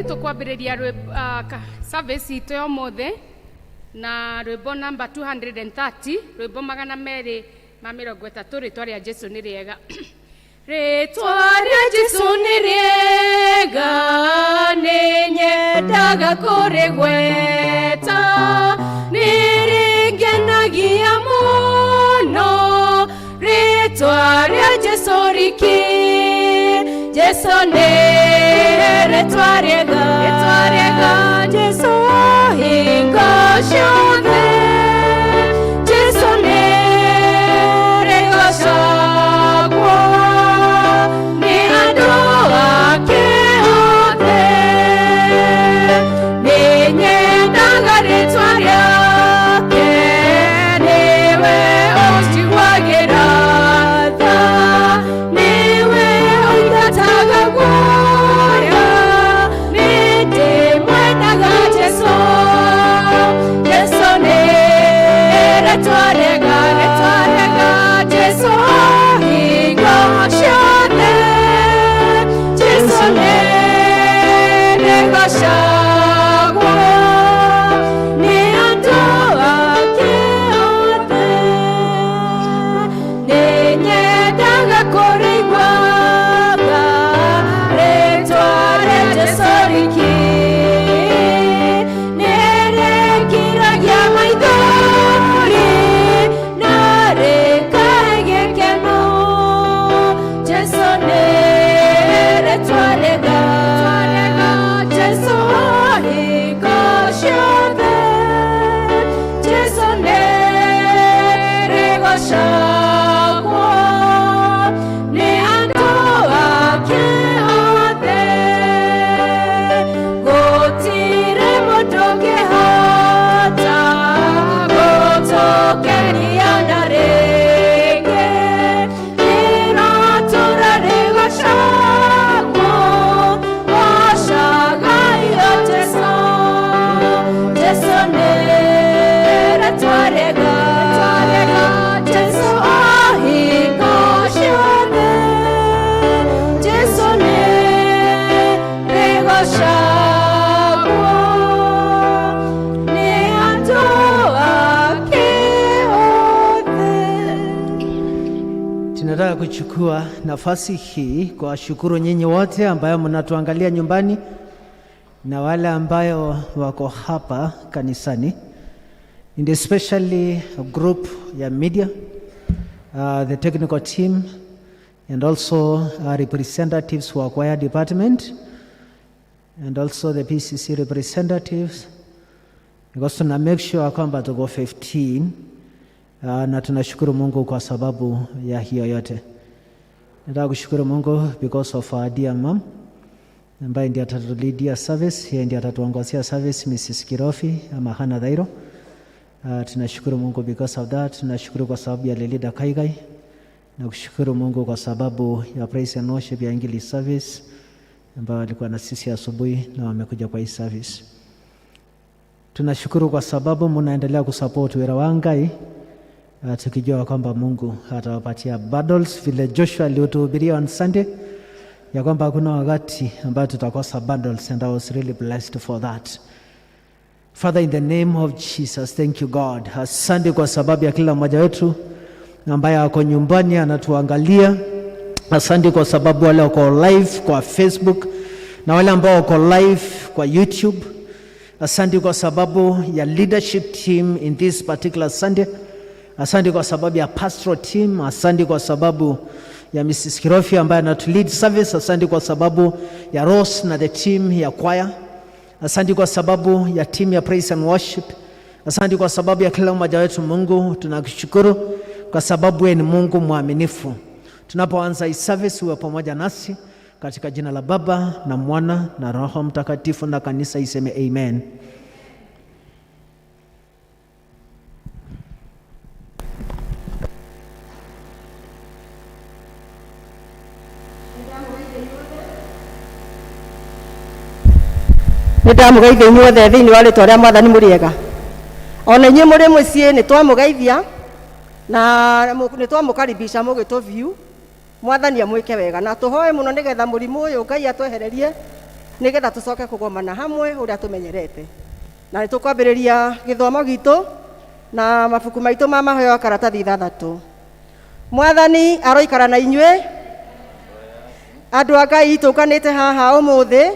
Tũkwambĩrĩria service itũ ya ũmũthĩ na rwĩmbo namba 230, rwĩmbo 230, rĩtwa rĩa Jesu nĩ rĩega. Rĩtwa rĩa Jesu nĩ rĩega, nĩ nyendaga kũrĩgweta, nĩ rĩngenagia mũno, rĩtwa rĩa Jesu riki. Jesu nĩ rĩtwa rĩega, rĩtwa rĩega, Jesu hingo ciothe. Jesu nĩ rĩgocagwo nĩ andũ ake othe. Nĩ nyendaga rĩtwa rĩake, nĩwe ũnjiguagĩra tha, nĩwe ũingataga guoya, nĩ ndĩmwendaga Jesu. Jesu nĩ rĩtwa rĩega, rĩtwa rĩega, Jesu hingo ciothe. Jesu nĩ rĩgocagwo nĩ andũ ake othe. Nĩ nyendaga kũrĩiguaga rĩtwa rĩa Jesu riki. Nĩ rĩngiragia maithori na rĩkahe gĩkeno. Jesu nĩ rĩtwa rĩega, Jesu hingo ciothe. Jesu nĩ rĩgocagwo nĩ andũ ake othe. Gũtirĩ mũndũ ũngĩhota gũtũkenia na rĩngĩ. Rĩratũra rĩgocagwo, gocagai o Jesu. Jesu nĩ rĩtwa rĩega, Jesu o hingo ciothe. Jesu nĩ rĩgocagwo nĩ andũ ake othe. Tunataka kuchukua nafasi hii kuwashukuru nyinyi wote ambayo mnatuangalia nyumbani na wale ambayo wako hapa kanisani, and especially a group ya media, the technical team, and also our representatives wa choir department, and also the PCC representatives, because tuna make sure kwamba tuko 15, na tunashukuru Mungu kwa sababu ya hiyo yote. Nataka kushukuru Mungu because of our dear mom ambaye ndiye atatuleadia service, yeye ndiye atatuongozea service, Mrs. Kirofi ama Hana Dhairo. Tunashukuru Mungu because of that. Tunashukuru kwa sababu ya Lelida Kaigai na kushukuru Mungu kwa sababu ya praise and worship ya English service ambayo walikuwa na sisi asubuhi na wamekuja kwa hii service. Tunashukuru kwa sababu mnaendelea kusupport wira wa Ngai, tukijua kwamba Mungu atawapatia bundles vile Joshua alituhubiria on Sunday ya kwamba hakuna wakati ambayo tutakosa bundles, and I was really blessed for that. Father, in the name of Jesus, thank you God. Asante kwa sababu ya kila mmoja wetu ambaye ako nyumbani anatuangalia. Asante kwa sababu wale wako live kwa Facebook na wale ambao wako live kwa YouTube. Asante kwa sababu ya leadership team in this particular Sunday. Asante kwa sababu ya pastoral team. Asante kwa sababu ya Mrs. Kirofi ambaye anatulead service. Asante kwa sababu ya Rose na the team ya choir. Asante kwa sababu ya team ya praise and worship. Asante kwa sababu ya kila mmoja wetu. Mungu, tunakushukuru kwa sababu wewe ni Mungu mwaminifu. Tunapoanza hii service, uwe pamoja nasi katika jina la Baba na Mwana na Roho Mtakatifu, na kanisa iseme amen. Nĩ ndamũgeithia inyuothe thĩinĩ wa rĩtwa rĩa Mwathani. Mũrĩega? Ona inyuĩ mũrĩ mũciĩ nĩ twamũgeithia na nĩ twamũkaribisha mũgĩtũ view. Mwathani amwĩke wega na tũhoe mũno nĩgetha mũrimũ ũyũ Ngai atwehererie. Nĩgetha tũcoke kũgomana hamwe ũrĩa tũmenyerete. Na nĩ tũkwambĩrĩria gĩthomo gitũ na mabuku maitũ ma mahoya karatathi ithathatũ. Mwathani aroikara na inyuĩ. Andũ a Ngai, tũkanĩte haha ũmũthĩ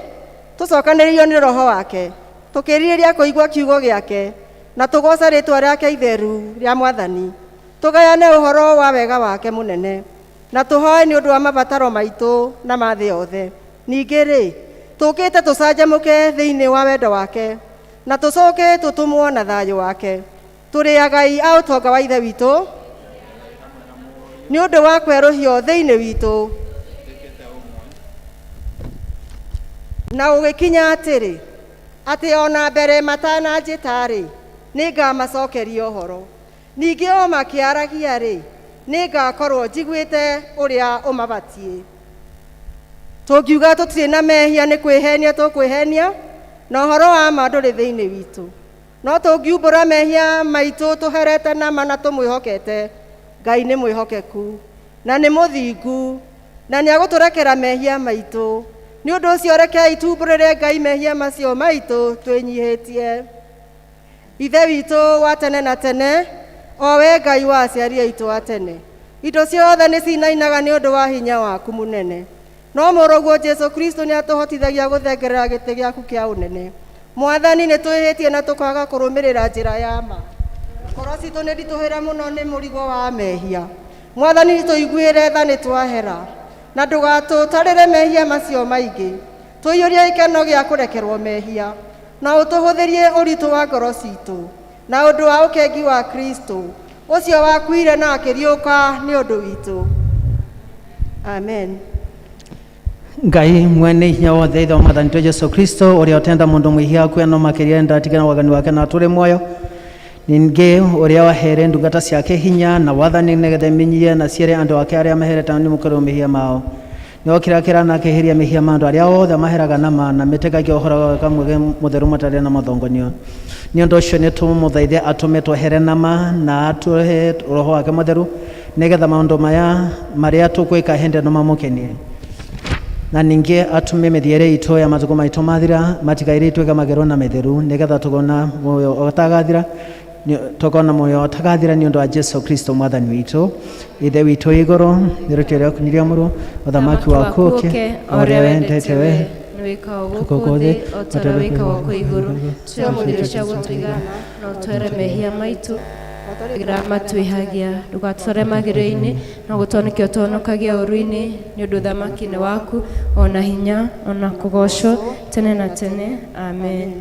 tũcokanĩrĩirio nĩ Roho wake, tũkĩrirĩria kũigua kiugo gĩake na tũgooce rĩtwa rĩake itheru rĩa Mwathani, tũgayane ũhoro wa wega wake mũnene na tũhoe nĩ ũndũ wa mabataro maitũ na ma thĩ yothe. Ningĩ rĩ, tũkĩte tũcanjamũke thĩinĩ wa wendo wake na tũcoke tũtũmwo na thayũ wake. Tũrĩ agai a ũtonga wa Ithe witũ nĩ ũndũ wa kwerũhio thĩinĩ witũ. Na gũgĩkinya atĩrĩ, atĩ o na mbere matananjĩta-rĩ, nĩngamacokeria ũhoro; ningĩ o makĩaragia-rĩ, nĩngakorwo njiguĩte ũrĩa ũmabatiĩ. Tũngiuga tũtirĩ na mehia, nĩ kwĩhenia tũkwĩhenia, na ũhoro wa ma ndũrĩ thĩinĩ witũ. No tũngiumbũra mehia maitũ tũherete na ma na tũmwĩhokete, Ngai nĩ mwĩhokeku na nĩ mũthingu, na nĩagũtũrekera mehia maitũ. Nĩ ũndũ ũcio rekei tumbũrĩre Ngai mehia macio maitũ twĩnyihĩtie. Ithe witũ wa tene na tene, o we Ngai wa aciari aitũ a tene, indo ciothe nĩ cinainaga nĩ ũndũ wa hinya waku mũnene. No Mũrũguo Jesu Kristo nĩ atũhotithagia gũthengerera gĩtĩ gĩaku kĩa ũnene. Mwathani, nĩ twĩhĩtie na tũkaga kũrũmĩrĩra njĩra ya ma. Ngoro citũ nĩ nditũhĩre mũno nĩ mũrigo wa mehia. Mwathani, tũiguĩre tha nĩ twahera, na ndũgatũtarĩre mehia macio maingĩ. Tũiyũrie gĩkeno gĩa kũrekerwo mehia, na ũtũhũthĩrie ũritũ wa ngoro citũ na ũndũ wa ũkengi wa Kristo, ũcio wakuire na akĩriũka nĩ ũndũ witũ. Amen. Ngai mwene hinya wothe, Ithe wa Mwathani witũ Jesu Kristo, ũrĩa ũtenda mũndũ mwĩhia akue no makĩria enda atigane waganu wake na atũre muoyo, ningĩ ũrĩa waheere ndungata ciake hinya na wathani nĩgetha imenyie na ciĩre andũ ake arĩa maherete nĩ mũkĩrwo mehia mao, nĩokĩra na akĩeheria mehia ma andũ arĩa othe maheraga na ma na metĩkagia ũhoro wa kamwege mũtheru matarĩ na mathongonio. Nĩ ũndũ ũcio nĩ tũmũthaithe atũme twehere na ma na atũhe Roho wake mũtheru, nĩgetha maũndũ maya marĩa tũkwĩka hĩndĩ ĩno mamũkenie, na ningĩ atũme mĩthiĩre itũ ya matukũ maitũ mathira matikaire ituĩke mageru na mĩtheru, nĩgetha tũkona muoyo ũtagathira, tũkona muoyo ũtagathira nĩ ũndũ wa Jesu Kristo Mwathani witũ. Ithe witũ wĩ igũrũ, rĩĩtwa rĩaku nĩ rĩamũrwo, ũthamaki waku ũũke, o ũrĩa wendete we nĩwĩkagwo gũkũ thĩ o ta ũrĩa wĩkagwo kũu igũrũ. Tũhe irio cia gũtũigana na ũtwere mehia maitũ ĩrĩa matwĩhagia, ndũgatware magerio-inĩ, no gũtũhonokia ũtũhonokagia ũũru-inĩ, nĩ ũndũ ũthamaki nĩ waku, o na hinya, o na kũgoocwo tene na tene. Amen.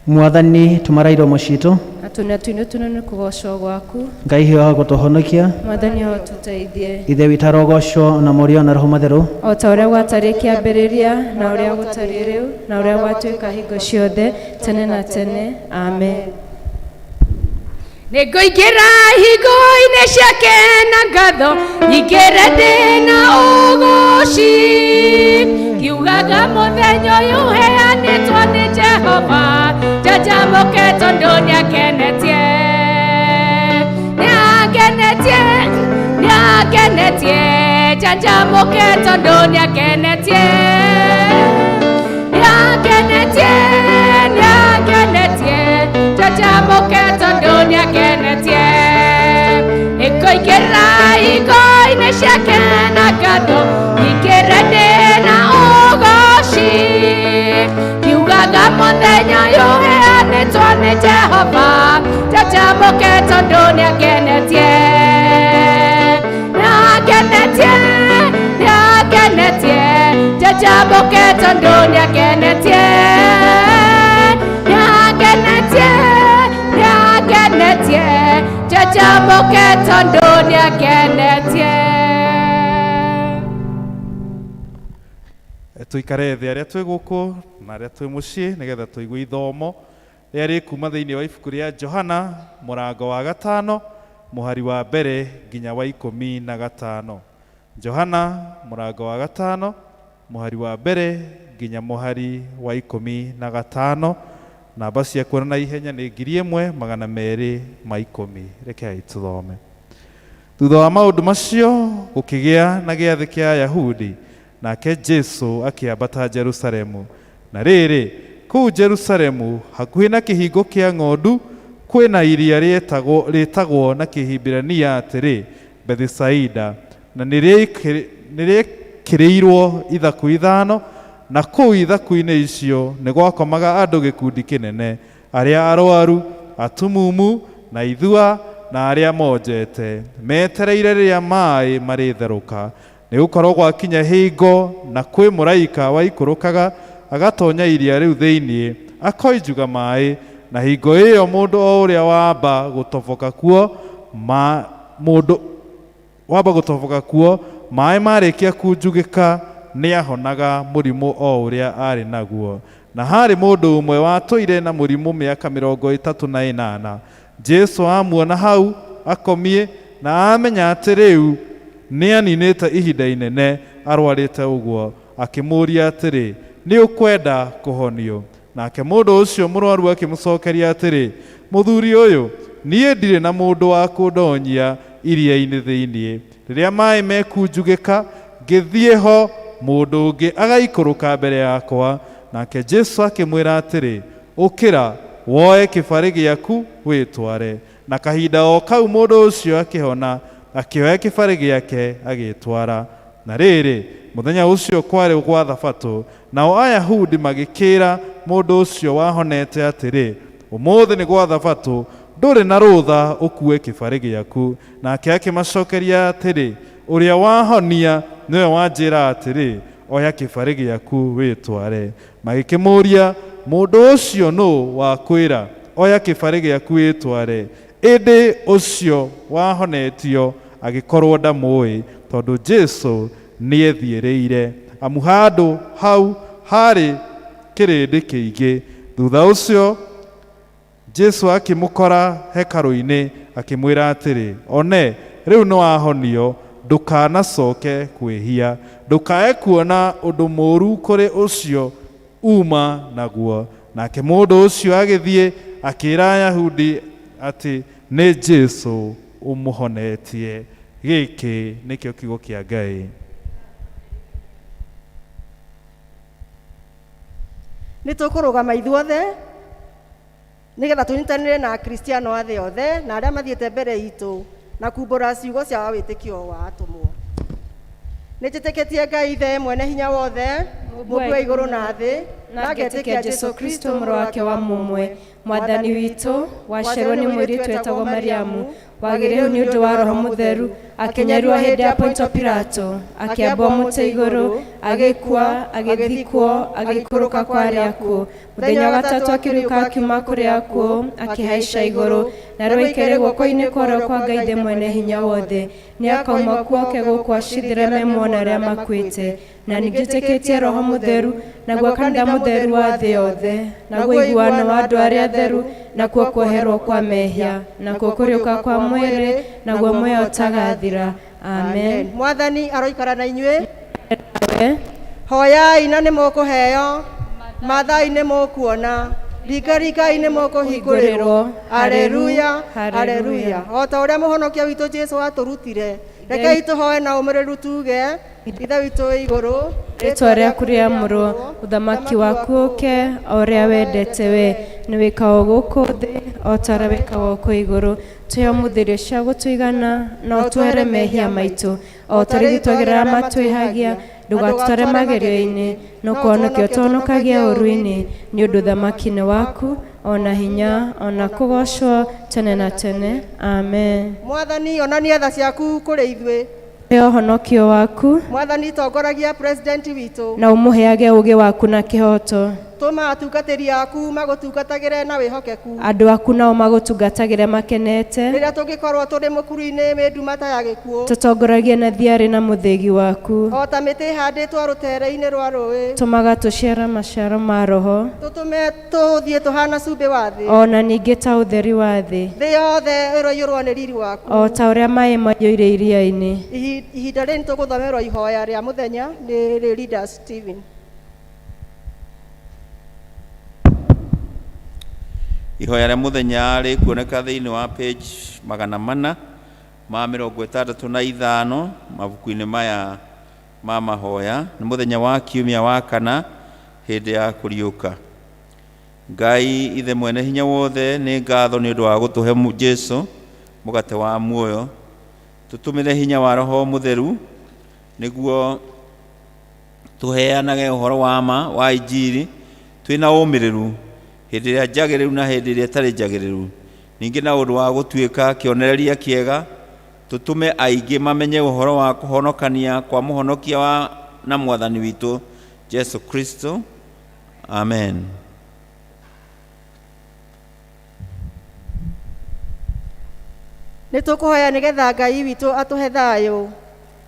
Mwathani, tũmara iromo citũ na tũnua twinũ tũnene kũgoocwo gwaku. Ngai hiũha gũtũhonokia. Mwathani, o tũteithie. Ithe witũ arogocwo, na Mũriũ, na Roho Mũtheru, o ta ũrĩa gwatariĩ kĩambĩrĩria, na ũrĩa gũtariĩ rĩu, na ũrĩa gwatuĩka hingo ciothe, tene na tene. Amen. Nĩngũingĩra hingo-inĩ ciake na ngatho, nyingĩre ndĩ na ũgooci, ngiugaga mũthenya ũyũ ũheanĩtwo nĩ Jehova, njanjamũke tondũ nĩangenetie, nĩangenetie, nĩangenetie, njanjamũke tondũ nĩangenetie, nĩangenetie, nĩangenetie, njanjamũke tondũ nĩangenetie. Nĩngũingĩra hingo-inĩ ciake na ngatho, nyingĩre ndĩ na ũgooci, ngiugaga mũthenya ũyũ ũheanĩtwo nĩ Jehova, njanjamũke tondũ nĩangenetie, nĩangenetie, nĩangenetie, njanjamũke tondũ nĩangenetie, nĩangenetie, nĩangenetie, njanjamũke tondũ nĩangenetie. Tũikare thĩ arĩa twĩ gũkũ na arĩa twĩ mũciĩ, nĩgetha tũigue ithomo rĩrĩa rĩkuma thĩinĩ wa ibuku rĩa Johana mũrango wa gatano mũhari wa mbere nginya wa 15. Johana mũrango wa gatano mũhari wa mbere nginya mũhari wa 15. Namba cia kuona na ihenya nĩ 1210. Rekei tũthome. Thutha wa maũndũ macio gũkĩgĩa na gĩathĩ kĩa Ayahudi, nake Jesu akĩambata Jerusalemu. Na rĩrĩ, kũu Jerusalemu hakuhĩ na kĩhingo kĩa ng'ondu kwĩna iria rĩtagwo na Kĩhibirania atĩrĩ Bethisaida, na nĩrĩekĩrĩirwo ithaku 5, na kũu ithaku-inĩ icio nĩ gwakomaga andũ gĩkundi kĩnene, arĩa arwaru, atumumu, na ithua, na arĩa monjete, metereire rĩrĩa maaĩ marĩtherũka. Nĩgũkorwo gwakinya hingo na kwĩ mũraika waikũrũkaga agatonya iria rĩu thĩinĩ akoinjuga maaĩ, na hingo ĩyo mũndũ o ũrĩa wamba gũtoboka kuo mũndũ wamba gũtoboka kuo maaĩ marĩkia kunjugĩka nĩahonaga mũrimũ o ũrĩa arĩ naguo. Na harĩ mũndũ ũmwe watũire na mũrimũ mĩaka 38. Jesũ amuona hau akomie na amenya atĩ rĩu nĩaninĩte ihinda inene arwarĩte ũguo, akĩmũũria atĩrĩ, nĩ ũkwenda kũhonio? Nake mũndũ ũcio mũrwaru akĩmũcokeria atĩrĩ, mũthuri ũyũ, niĩ ndirĩ na mũndũ wa kũndonyia iria-inĩ thĩinĩ. Rĩrĩa maaĩ mekunjugĩka, ngĩthiĩ ho, mũndũ ũngĩ agaikũrũka mbere yakwa. Nake Jesũ akĩmwĩra atĩrĩ, ũkĩra, woe kĩbarĩ gĩaku wĩtware. Na kahinda o kau mũndũ ũcio akĩhona, akĩoya kĩbarĩ gĩake agĩtwara. Na rĩrĩ, mũthenya ũcio kwarĩ gwa Thabatũ, nao Ayahudi magĩkĩra mũndũ ũcio wahonete atĩrĩ, ũmũthĩ nĩ gwa Thabatũ, ndũrĩ na rũtha ũkue kĩbarĩ gĩaku. Nake akĩmacokeria atĩrĩ, ũrĩa wahonia nĩwe wanjĩra atĩrĩ, oya kĩbarĩ gĩaku wĩtware. Magĩkĩmũũria, mũndũ ũcio nũ wakwĩra oya kĩbarĩ gĩaku wĩtware? Ĩndĩ ũcio wahonetio agĩkorwo ndamũĩ, tondũ Jesũ nĩethiĩrĩire, amu handũ hau harĩ kĩrĩndĩ kĩingĩ. Thutha ũcio Jesũ akĩmũkora hekarũ-inĩ akĩmwĩra atĩrĩ, one, rĩu nĩwahonio, ndũkanacoke kwĩhia, ndũkae kuona ũndũ mũũru kũrĩ ũcio uma naguo. Nake mũndũ ũcio agĩthiĩ akĩĩra Ayahudi atĩ nĩ Jesũ ũmũhonetie. Gĩkĩ nĩkĩo kiugo kĩa Ngai. Nĩ tũkũrũgama ithuothe nĩgetha tũnyitanĩre na Akristiano a thĩ yothe na arĩa mathiĩte mbere itũ na kumbũra ciugo cia wĩtĩkio wa atũmwo. Nĩ njĩtĩkĩtie Ngai Ithe mwene hinya wothe, Mũmbi wa igũrũ na thĩ, na ngetĩkia Jesũ Kristo mũrũ wake wa mũmwe, Mwathani witũ, waciarwo nĩ mũirĩtu wetagwo Mariamu, wagĩrĩirwo nĩ ũndũ wa Roho Mũtheru, akĩnyarirwo hĩndĩ ya Pontio Pilato, akĩambwo mũtĩ igũrũ, agĩkua, agĩthikwo, agĩikũrũka kwa arĩa akuũ. Mũthenya wa gatatũ akĩriũka akiuma kũrĩ akuũ, akĩhaica igũrũ, na rĩu aikaire guoko-inĩ kwa ũrĩo kwa Ngai Ithe mwene hinya wothe. Nĩakauma kuo oke gũkũ acirithĩre me muoyo na arĩa makuĩte. Na ningĩ Roho Mũtheru, naguo kanitha mũtheru wa thĩ yothe, naguo ũiguano wa andũ arĩa atheru, nakuo kuoherwo kwa mehia, nakuo kũriũka kwa mwĩrĩ, naguo muoyo ũtagathira. Amen. Mwathani aroikara na inyuĩ. Hoyai na nĩ mũkũheo, mathai nĩ mũkuona, ringaringai nĩ mũkũhingũrĩrwo. Haleluya, haleluya. O ta ũrĩa mũhonokia witũ Jesũ atũrutire, rekei tũhoe na ũmĩrĩru tuge, Ithe witũ wĩ igũrũ, rĩtwa rĩaku rĩamũrwo, ũthamaki waku ũke, o ũrĩa wendete we, nĩ wĩkagwo gũkũ thĩ o ta ũrĩa wĩkagwo kũu igũrũ. Tũhe ũmũthĩ irio cia gũtũigana, na ũtuohere mehia maitũ o ta ũrĩa ithuĩ twagĩrĩra matwĩhagia, ndũgatũtware magerio-inĩ, no kũhonokia ũtũhonokagia ũũru-inĩ, nĩ ũndũ ũthamaki nĩ waku, ona hinya, ona kũgoocwo tene na tene. Amen. Mwathani, onania tha ciaku kũrĩ ithuĩ. He ũhonokio waku. Mwathani, tongoragia president witũ, na ũmũheage ũũgĩ waku na kĩhooto. Tũma atungatĩri aku magũtungatagĩre na wĩhokeku. Andũ aku nao magũtungatagĩre makenete. Rĩrĩa tũngĩkorwo tũrĩ mũkuru-inĩ wĩ nduma ta ya gĩkuũ, tũtongoragie na thiarĩ na mũthĩgi waku. O ta mĩtĩ ĩhandĩtwo rũtere-inĩ rwa rũĩ, tũmaga tũciara maciaro ma Roho, tũtũme tũthiĩ tũhana cumbĩ wa thĩ, ona ningĩ ta ũtheri wa thĩ. Thĩ yothe ĩroiyũrwo nĩ riri waku, o ta ũrĩa maĩ maiyũire iria-inĩ. Ihinda rĩrĩ nĩtũgũthomerwo ihoya rĩa mũthenya nĩ Leader Stephen. Ihoya rĩa mũthenya rĩkuoneka thĩinĩ wa page 465 mabuku-inĩ maya ma mahoya. Nĩ mũthenya wa kiumia wa kana Hĩndĩ ya kũriũka. Ngai Ithe mwene hinya wothe, nĩ ngatho nĩ ũndũ wa gũtũhe Jesu mũgate wa muoyo. Tũtũmĩre hinya wa Roho Mũtheru nĩguo tũheanage ũhoro wa ma wa Injiri twĩna ũmĩrĩru hĩndĩ ĩrĩa njagĩrĩru na hĩndĩ ĩrĩa ĩtarĩ njagĩrĩru. Ningĩ na ũndũ wa gũtuĩka kĩonereria kĩega, tũtũme aingĩ mamenye ũhoro wa kũhonokania kwa mũhonokia wa na mwathani witũ Jesu Kristo. Amen. Nĩ tũkũhoya nĩgetha Ngai witũ atũhe thayũ.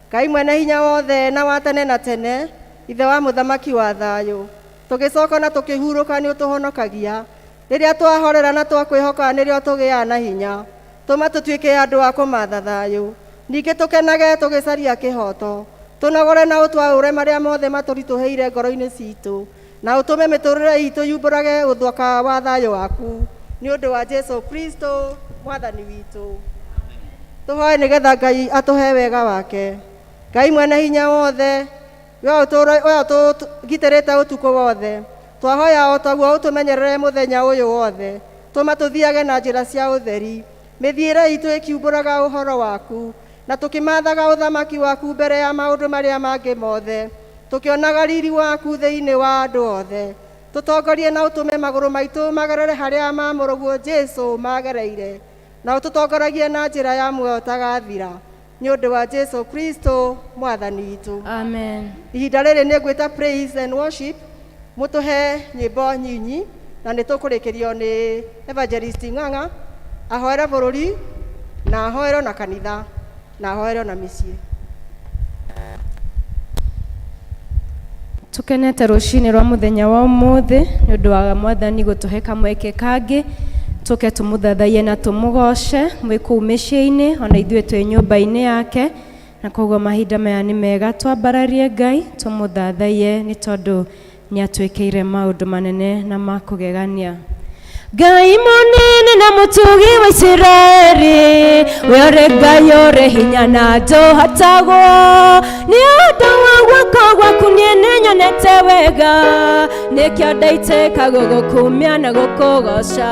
Ngai mwene hinya wothe na wa tene na tene, Ithe wa mũthamaki wa thayũ, tũgĩcoka na tũkĩhurũka nĩ ũtũhonokagia. Rĩrĩa twahorera na twakwĩhoka nĩrĩo tũgĩaga na hinya. Tũma tũtuĩke andũ a kũmatha thayũ, ningĩ tũkenage tũgĩcaria kĩhoto. Tũnogore na ũtwaũre marĩa mothe matũritũhĩire ngoro-inĩ citũ, na ũtũme mĩtũrĩre itũ yumbũrage ũthaka wa thayũ waku, nĩ ũndũ wa Jesu Kristo mwathani witũ. Tũhoe nĩgetha Ngai atũhe wega wake. Ngai mwene hinya wothe, we ũtũgitĩrĩte ũtukũ wothe, twahoya o taguo ũtũmenyerere mũthenya ũyũ wothe. Tũma tũthiage na njĩra cia ũtheri, mĩthiĩre itũ ĩkiumbũraga ũhoro waku, na tũkĩmathaga ũthamaki waku mbere ya maũndũ marĩa mangĩ mothe, tũkĩonaga riri waku thĩinĩ wa andũ othe. Tũtongorie na ũtũme magũrũ maitũ magerere harĩa mamũrũguo Jesu magereire, na ũtũtongoragie na njĩra ya muoyo ũtagathira, nĩ ũndũ wa Jesu Kristo mwathani witũ. Amen. Ihinda rĩrĩ nĩ ngwĩta praise and worship, mũtũhe nyĩmbo nyinyi, na nĩ tũkũrĩkĩrio nĩ Evangelist Ng'ang'a ahoere bũrũri na ahoere na kanitha na ahoere na mĩciĩ. Tukenete rũcinĩ rwa mũthenya wa ũmũthĩ nĩ ũndũ wa mwathani gũtũhe kamweke kangĩ tũke tũmũthathaiye na tũmũgoce mwĩ kũu mĩciĩ-inĩ ona ithuĩ twĩ nyũmba-inĩ yake, na koguo mahinda maya nĩ mega twambararie Ngai tũmũthathaiye nĩ tondũ nĩ atwĩkĩire maũndũ manene na ma kũgegania. Ngai mũnene na mũtugi wa Isiraeli, we ũrĩ Ngai ũrĩ hinya na ndũhotagwo, nĩ ũndũ wa guoko gwaku niĩ nĩnyonete wega, nĩkĩo ndaitĩka gũgũkumia na gũkũgoca.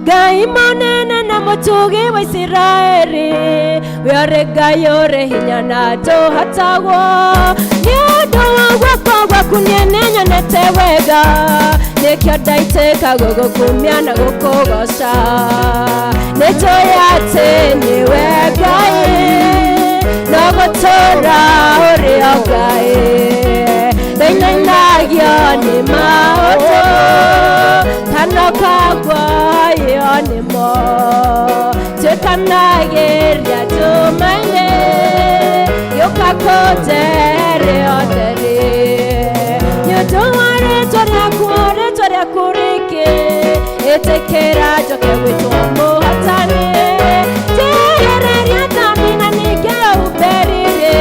Ngai mũnene na mũtugi wa Isiraeli, we ũrĩ Ngai ũrĩ hinya na ndũhotagwo, nĩ ũndũ wa guoko gwaku niĩ nĩnyonete wega, nĩkĩo ndaitĩka gũgũkumia na gũkũgoca. Nĩnjũĩ atĩ nĩwe Ngai, no gũtũũra ũrĩ o Ngai, ndainainagio nĩ maũndũ kana ũkaguoyio nĩmo, tuĩkanagĩria nduma-inĩ gĩũka kũnjehere ũtheri, nĩ ũndũ wa rĩtwa rĩaku, rĩtwa rĩaku rĩkĩ ĩtĩkĩra njoke gwĩtwo mũhotani, njehereria thambi na ningĩ ũmbe riri,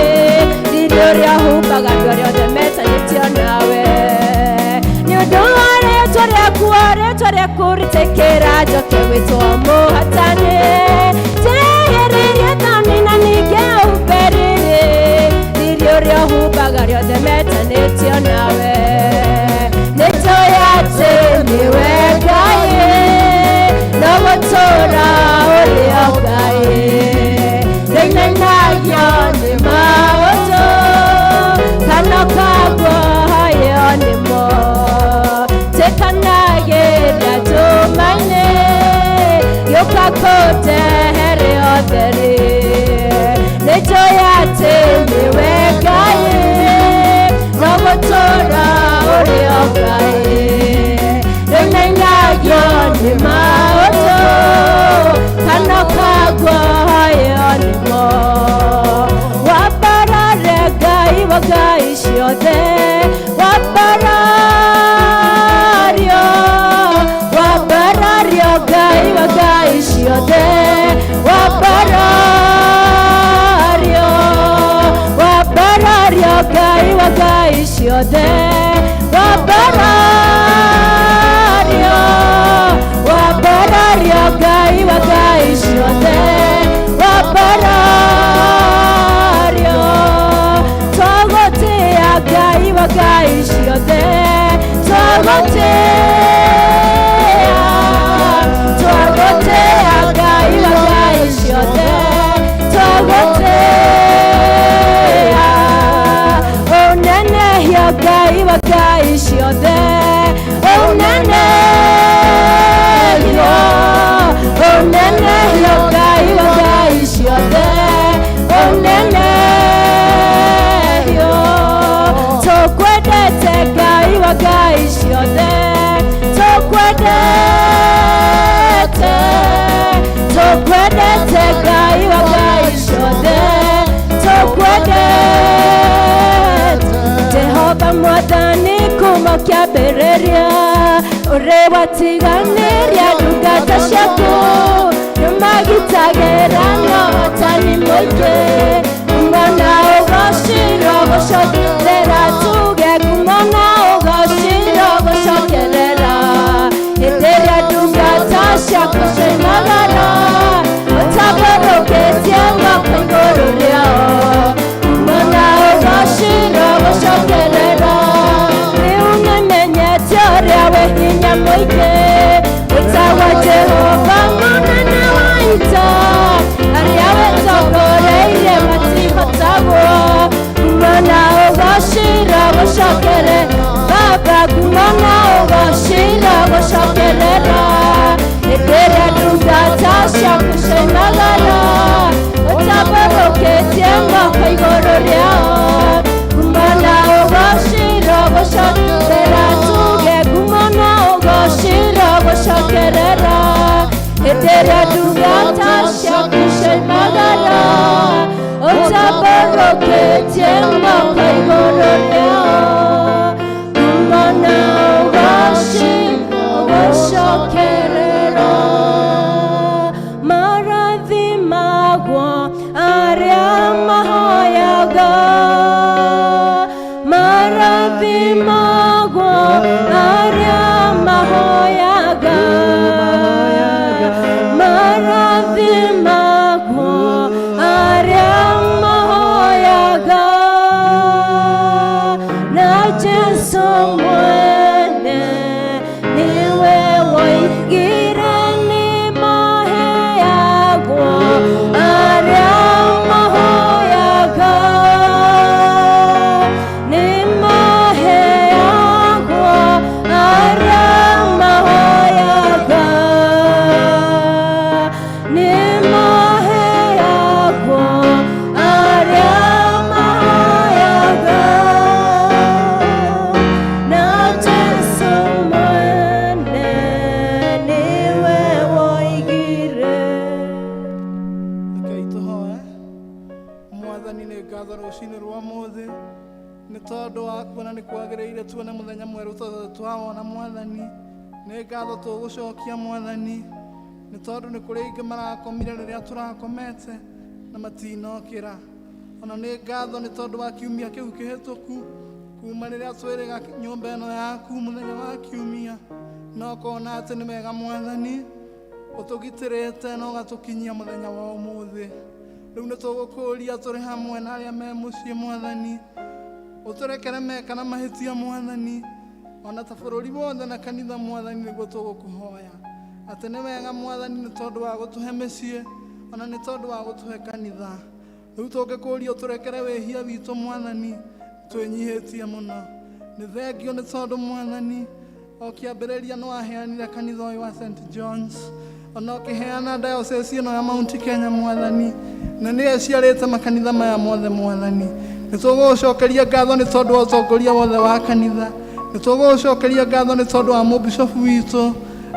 riri ũrĩa ũhumbaga andũ arĩa othe metanĩtio nawe, nĩ ũndũ wa rĩtwa rĩaku, rĩtwa rĩaku rĩtĩkĩra njoke gwĩtwo mũhotani, njehereria thambi na ningĩ ũmbe riri, riri ũrĩa ũhumbaga arĩa othe metanĩtio nawe. Nĩnjũĩ atĩ nĩwe Ngai, no gũtũũra ũrĩ o Ngai, ndainainagio nĩ maũndũ kana ũkaguoyio nĩmo, tuĩkanagĩria nduma-inĩ gĩũka kũnjehere ũtheri, nĩnjũĩ atĩ nĩwe Ngai, no gũtũũra ũrĩ o Ngai, ndainainagio nĩ maũndũ kana ũkaguoyio nĩmo. Wambarare Ngai wa ngai ciothe, wambarario, wambarario Ngai wa ngai ciothe, wambarario, wambarario Ngai wa ngai ciothe, wambarario, wambarario Ngai wa ngai ciothe, wambarario, twagũtĩĩa Ngai wa ngai ciothe, Kĩambĩrĩria ũrĩ watiganĩria ndungata ciaku nĩmagitagĩra na ũhotani mũingĩ kumana ũgocirwo gũcokerera tuge kumana ũgocirwo gũcokerera hĩndĩ ĩrĩa ndungata ciaku ciaimagara ũtambũrũkĩtie moko igũrũ rĩao kumana ũgocirwo gũcokerera rĩu nĩmenyete ũrĩa wĩ hinya mũingĩ wĩtagwo Jehova mũnene wa ita arĩa wĩtongoreirie matihotagwo kumana ũgocirwo gũcokere baba kumana ũgocirwo gũcokerera hĩndĩ ĩrĩa ndungata ciaku ciaimagara ũtambũrũkĩtie moko igũrũ rĩao kumana ũgocirwo gũcokerera tuge kumana ũgocirwo gũcokerera hĩndĩ ĩrĩa ndungata ciaku ciaimagara ũtambũrũkĩtie moko igũrũ rĩao kumana ũgocirwo gũcokerera marathimagwo arĩa mahoyaga marathimagwo arĩa mahoyaga marathimagwo arĩa mahoyaga na Jesu mwene niwe woigire nĩmaheagwo arĩa mahoyaga nĩmaheagwo arĩa mahoyaga nĩmaheagwo arĩa mahoyaga na Jesu mwene niwe woigire. Rekei tũhoe. Mwathani, nĩ ngatho rũcinĩ rwa mũthĩ nĩ tondũ wa kuona nĩ kwagĩrĩire tuone mũthenya mwerũ tondũ twawona. Mwathani, nĩ ngatho tũgũcokia. Mwathani, nĩ tondũ nĩ kũrĩ aingĩ marakomire rĩrĩa tũrakomete na matinokĩra. Ona nĩ ngatho nĩ tondũ wa kiumia kĩu kĩhĩtũku, kuma rĩrĩa twĩrĩga nyũmba ĩno yaku mũthenya wa kiumia, na ũkona atĩ nĩ wega. Mwathani, ũtũgitĩrĩte na ũgatũkinyia mũthenya wa ũmũthĩ. Rĩu nĩ tũgũkũria tũrĩ hamwe na arĩa me mũciĩ. Mwathani, ũtũrekere meka na mahĩtia. Mwathani, ona ta bũrũri wothe na kanitha, Mwathani, nĩguo tũgũkũhoya atĩ nĩ wega. Mwathani, nĩ tondũ wa gũtũhe mĩciĩ, ona nĩ tondũ wa gũtũhe kanitha. Rĩu tũngĩkũria ũtũrekere wĩhia witũ. Mwathani, twĩnyihĩtie mũno. Nĩ thengio nĩ tondũ, Mwathani, o kĩambĩrĩria nĩ waheanire kanitha ũyũ wa St Johns, ona ũkĩheana diocese ĩno ya Mount Kenya. Mwathani, na nĩ ĩciarĩte makanitha maya mothe. Mwathani, nĩ tũgũgũcokeria ngatho nĩ tondũ wa ũtongoria wothe wa kanitha. Nĩ tũgũgũcokeria ngatho nĩ tondũ wa mũbishofu witũ,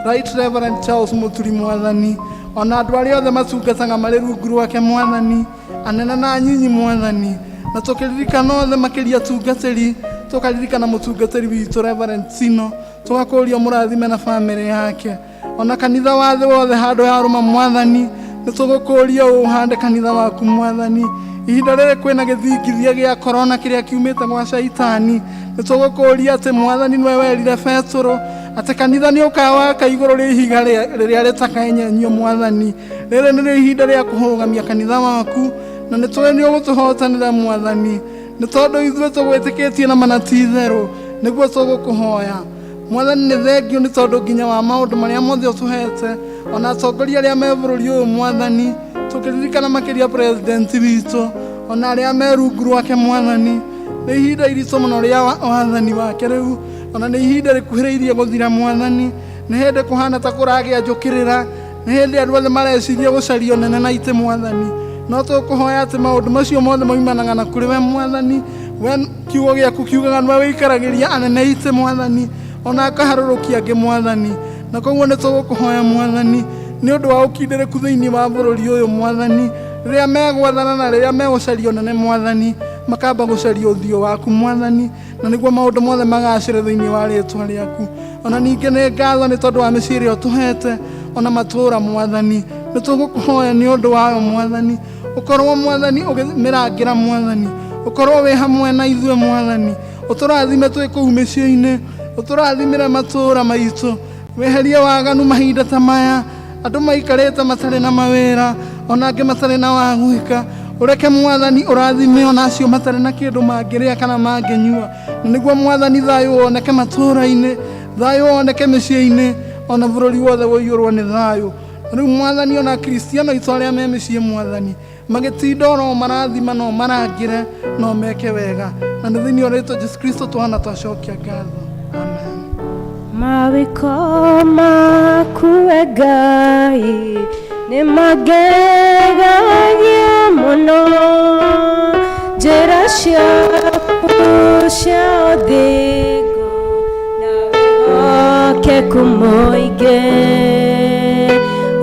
Right Reverend Charles Muturi. Mwathani, ona andũ arĩa othe matungataga marĩ rungu rwake, Mwathani, anene na anyinyi. Mwathani, na tũkĩririkana othe, makĩria tungatĩri, tũkaririkana mũtungatĩri witũ Reverend Tino, tũgakũria mũrathime na bamĩrĩ yake, ona kanitha wa thĩ wothe handũ yarũma. Mwathani, nĩ tũgũkũria ũhande kanitha waku. Mwathani, ihinda rĩrĩ kwĩna gĩthingithia gĩa korona kĩrĩa kiumĩte gwa caitani, nĩ tũgũkũria atĩ, Mwathani, nĩwe werire Betũrũ atĩ kanitha nĩ ũkawaka igũrũ rĩa ihiga rĩrĩa rĩtakaenyenyio. Mwathani, rĩrĩ nĩrĩo ihinda rĩa kũrũgamia kanitha waku, na nĩ tũĩ nĩ ũgũtũhotanĩra. Mwathani, nĩ tondũ ithuĩ tũgwĩtĩkĩtie na mana ti itherũ, nĩguo tũgũkũhoya. Mwathani, nĩ thengio nĩ tondũ nginya wa maũndũ marĩa mothe ũtũhete, ona atongoria arĩa me bũrũri ũyũ. Mwathani, tũkĩririkana makĩria president witũ, ona arĩa me rungu rwake. Mwathani, nĩ ihinda iritũ mũno rĩa wathani wake rĩu, ona nĩ ihinda rĩkuhĩrĩirie gũthira. Mwathani, nĩ hĩndĩ kũhana ta kũragĩa njũkĩrĩra, nĩ hĩndĩ andũ othe mareciria gũcaria ũnene na itĩ. Mwathani, no tũkũhoya atĩ maũndũ macio mothe moimanaga na kũrĩ we. Mwathani, we kiugo gĩaku kiugaga nĩwe wĩikaragĩria anene itĩ, Mwathani, ona akaharũrũkia angĩ. Mwathani, na koguo nĩ tũgũkũhoya, Mwathani, nĩ ũndũ wa ũkindĩrĩku thĩinĩ wa bũrũri ũyũ. Mwathani, rĩrĩa megwathana na rĩrĩa megũcaria ũnene, Mwathani, Makamba gũcaria ũthiũ waku Mwathani, na nĩguo maũndũ mothe magacĩre thĩinĩ wa rĩtwa rĩaku. Ona ningĩ nĩ ngatho nĩ tondũ wa mĩciĩ ĩrĩa ũtũhete, ona matũũra Mwathani. Nĩ tũgũkũhoya nĩ ũndũ wayo Mwathani, ũkorwo Mwathani ũkĩmĩrangĩra Mwathani, ũkorwo wĩ hamwe na ithuĩ Mwathani, ũtũrathime twĩ kũu mĩciĩ-inĩ, ũtũrathimĩre matũũra maitũ, weherie waganu mahinda ta maya, andũ maikarĩte matarĩ na mawĩra, ona angĩ matarĩ na wa gwĩka. Ũreke Mwathani ũrathime ona acio matarĩ na kĩndũ mangĩrĩa kana mangĩnyua, na nĩguo Mwathani thayũ woneke matũũra-inĩ, thayũ woneke mĩciĩ-inĩ, ona bũrũri wothe ũiyũrwo nĩ thayũ. Na rĩu Mwathani, ona Akristiano aitũ arĩa me mĩciĩ Mwathani, magĩtinda oro marathima, no marangĩre, no meke wega, na nĩ thĩinĩ wa rĩtwa Jesu Kristo twana twacokia ngatho, amen. Mawĩko maku we Ngai nĩ magegagia mũno, njĩra ciaku cia ũthingu na wĩhokeku mũingĩ,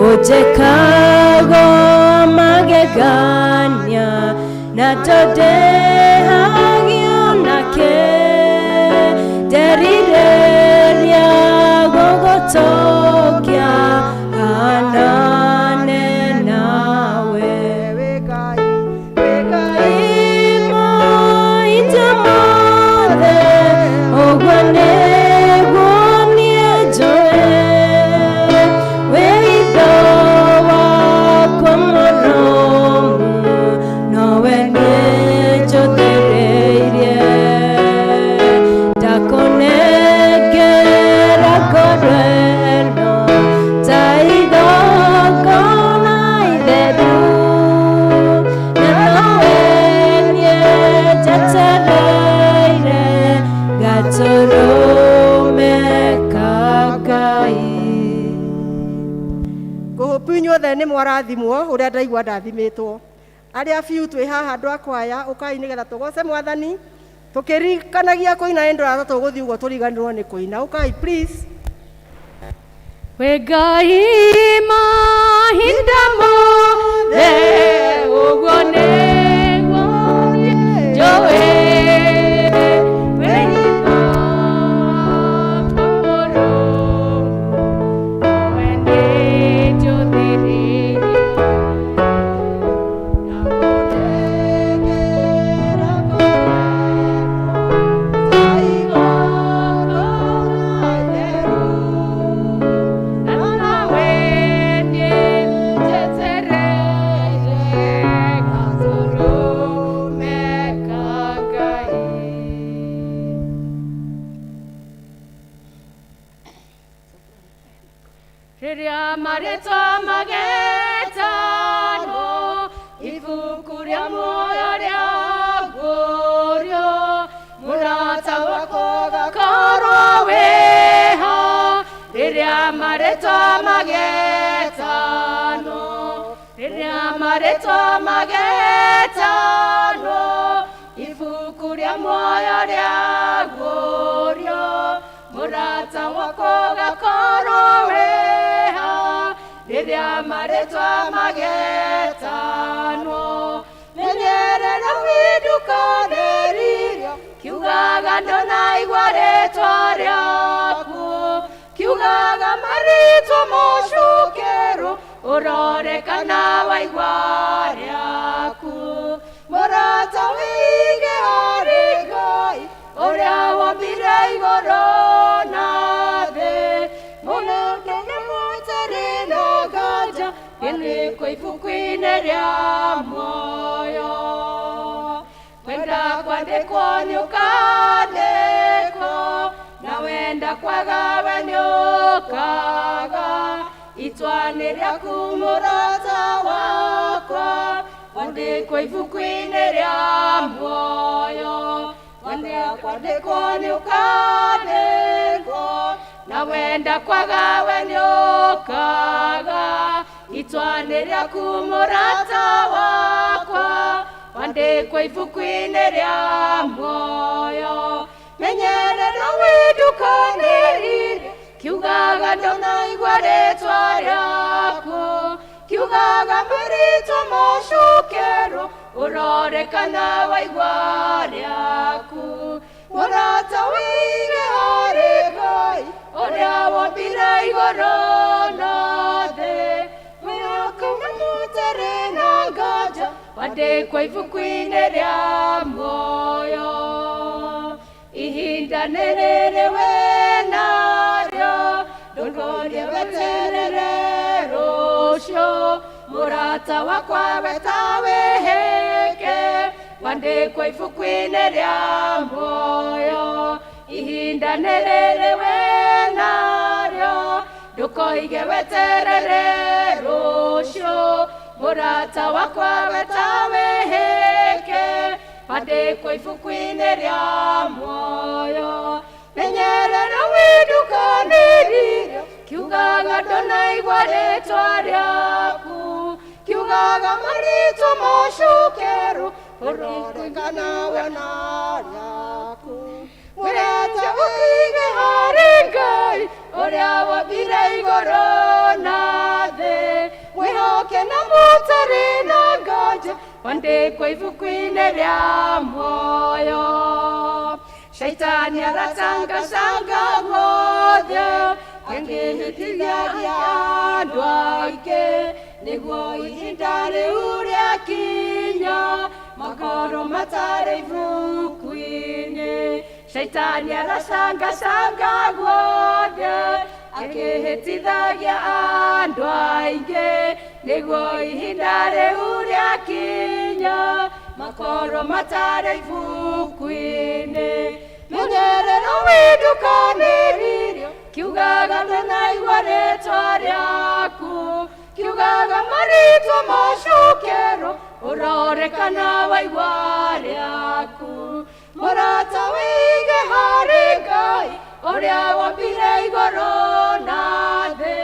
ũnjĩkago magegania na tondehagio nake, nderirĩria gũgũtokia hanane nawe. Wĩ Ngai, wĩ Ngai, Mahinda mothe ũguo nĩguo niĩ njũĩ, wĩitho wakwa mũrũmu nowe niĩ njũthĩrĩirie, ndakũnengera ngoro ĩno ta igongona itheru, na nowe niĩ njetereire gatũrũme ka Ngai. Ngũhũpu inyuothe nĩ mwarathimwo ũrĩa ndaigua ndathimĩtwo. Arĩa biũ twĩ haha andũ a kwaya, ũkai nĩgetha tũgoce Mwathani, tũkĩririkanagia kũina nĩ ndũrata tũgũthiĩ ũguo tũriganĩrwo nĩ kũina. Ũkai please. Wĩ Ngai mahinda mothe ũguo nĩguo niĩ njũĩ, wĩitho wakwa mũrũmu nowe niĩ njũthĩrĩirie, Ndakũnengera ngoro ĩno ta igongona itheru, na nowe niĩ njetereire gatũrũme ka Ngai. Rĩrĩa marĩtwa magetanwo, ibuku rĩa muoyo rĩaguũrio, mũrata wakwa ũgakorwo wĩho. Rĩrĩa marĩtwa magetanwo, rĩrĩa marĩtwa magetanwo, ibuku rĩa muoyo rĩaguũrio, mũrata wakwa ũgakorwo wĩho. Rĩrĩa marĩtwa magetanwo, menyerera windukanĩririo, kiugaga ndũnaigua rĩtwa rĩaku, kiugaga marĩtwa mocukerwo, ũrore kana waigua rĩaku. Mũrata wĩige harĩ Ngai ũrĩa wombire igũrũ na thĩ, mũnene na mũtarĩ na nganja, kĩandĩkwo ibuku-inĩ rĩa muoyo. Kwenda kwandĩkwo nĩ ũkandĩkwo, na wenda kwaga we nĩ ũkaga, itua nĩ rĩaku mũrata wakwa, wandĩkwo ibuku-inĩ rĩa muoyo. Wenda kwandĩkwo nĩ ũkandĩkwo, na wenda kwaga we nĩ ũkaga, itua nĩ rĩaku mũrata wakwa, wandĩkwo ibuku-inĩ rĩa muoyo. Menyerera windukanĩrire, kiugaga ndũnaigua rĩtwa rĩaku, kiugaga marĩtwa mocukerwo, Ũrore kana waigua rĩaku. Mũrata wĩige harĩ Ngai ũrĩa wombire igũrũ na thĩ. Mwĩhoko na mũtarĩ na nganja wandĩkwo ibuku-inĩ rĩa muoyo. Ihinda nĩ rĩrĩ wĩ narĩo, ndũkorie weterere rũciũ. Mũrata wakwa we ta wĩhĩke, wandĩkwo ibuku-inĩ rĩa muoyo. Ihinda nĩ rĩrĩ wĩ narĩo, ndũkoige weterere rũciũ. Mũrata wakwa we ta wĩhĩke, wandĩkwo ibuku-inĩ rĩa muoyo. Menyerera wĩndukanĩrire, kiugaga ndũnaigua rĩtwa rĩaku, kiugaga marĩtwa macokerwo, Ũrore kana wona rĩaku. Mũrata ũkige harĩ Ngai ũrĩa wombire igũrũ na thĩ. Mwĩhoke na mũtarĩ na nganja, wandĩkwo ibuku-inĩ rĩa muoyo. Shaitani aratangacanga guothe, akĩhĩtithagia andũ aingĩ, nĩguo ihinda rĩu rĩakinya makorwo matarĩ ibuku-inĩ. Shaitani aracangacanga guothe, akĩhĩtithagia andũ aingĩ, nĩguo ihinda rĩu rĩakinya makorwo matarĩ ibuku-inĩ. Menyerera wĩndukanĩririo, kiugaga ndũnaigua rĩtwa rĩaku, kiugaga marĩtwa macokerwo, ũrore kana waigua rĩaku. Mũrata wĩige harĩ Ngai ũrĩa wombire igũrũ na thĩ.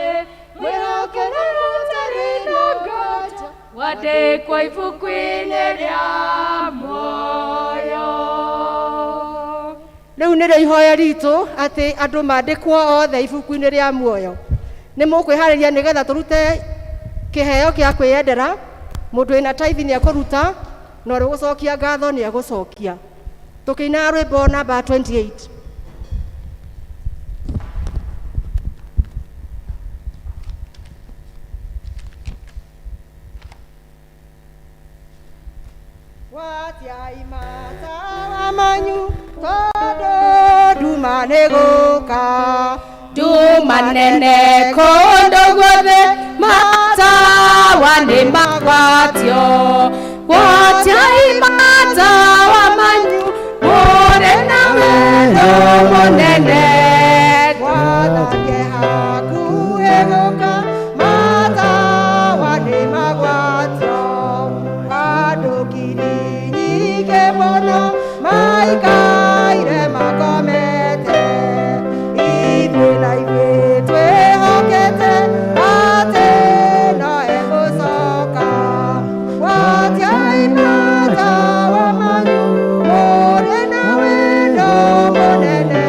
Mwĩhoke na mũtarĩ na nganja, wandĩkwo ibuku-inĩ rĩa muoyo. Rĩu nĩrĩo ihoya ritũ atĩ andũ mandĩkwo othe ibuku-inĩ rĩa muoyo. Nĩ mũkwĩharĩria nĩgetha tũrute kĩheo kĩa kwĩyendera. Mũndũ wĩna tithe nĩ ekũruta, na ũrĩa ũgũcokia ngatho nĩ egũcokia. Tũkĩina rwĩmbo namba 28. Gwatiai matawa manyu tondũ nduma nĩ gũka. Nduma nene kũndũ guothe, matawa nĩ magwatio. Gwatiai matawa manyu, mũrĩ na wendo mũnene. Gwathake hakuhĩ gũka, matawa nĩ magwatio. Andũ ngiri nyingĩ mũno maikaire makomete. Ithuĩ na ithuĩ twĩhokete atĩ no egũcoka. Gwatiai matawa manyu, mũrĩ na wendo mũnene.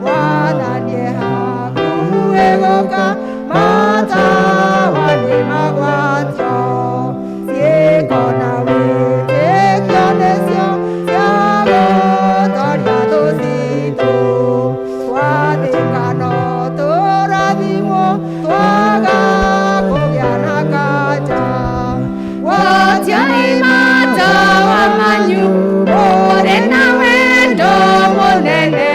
Mwathani e hakuhĩ gũka, matawa nĩ magwatio. Ciĩko na wĩtĩkio nĩcio cia gũtoria thũ citũ. Twathĩka no tũrathimwo, twaga kũgĩa na nganja. Gwatiai matawa manyu, mũrĩ na wendo mũnene.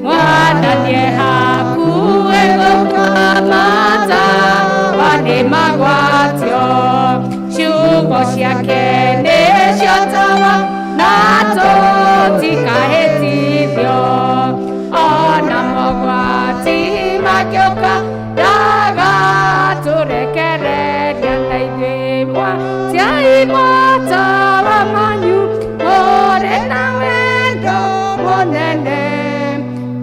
Mwathani e hakuhĩ gũka, matawa nĩ magwatio. Ciugo ciake nĩcio tawa, na tũtikahĩtithio. Ona mogwati makĩũka, ndagatũrekereria na ithuĩ. Gwatiai matawa manyu, mũrĩ na wendo mũnene.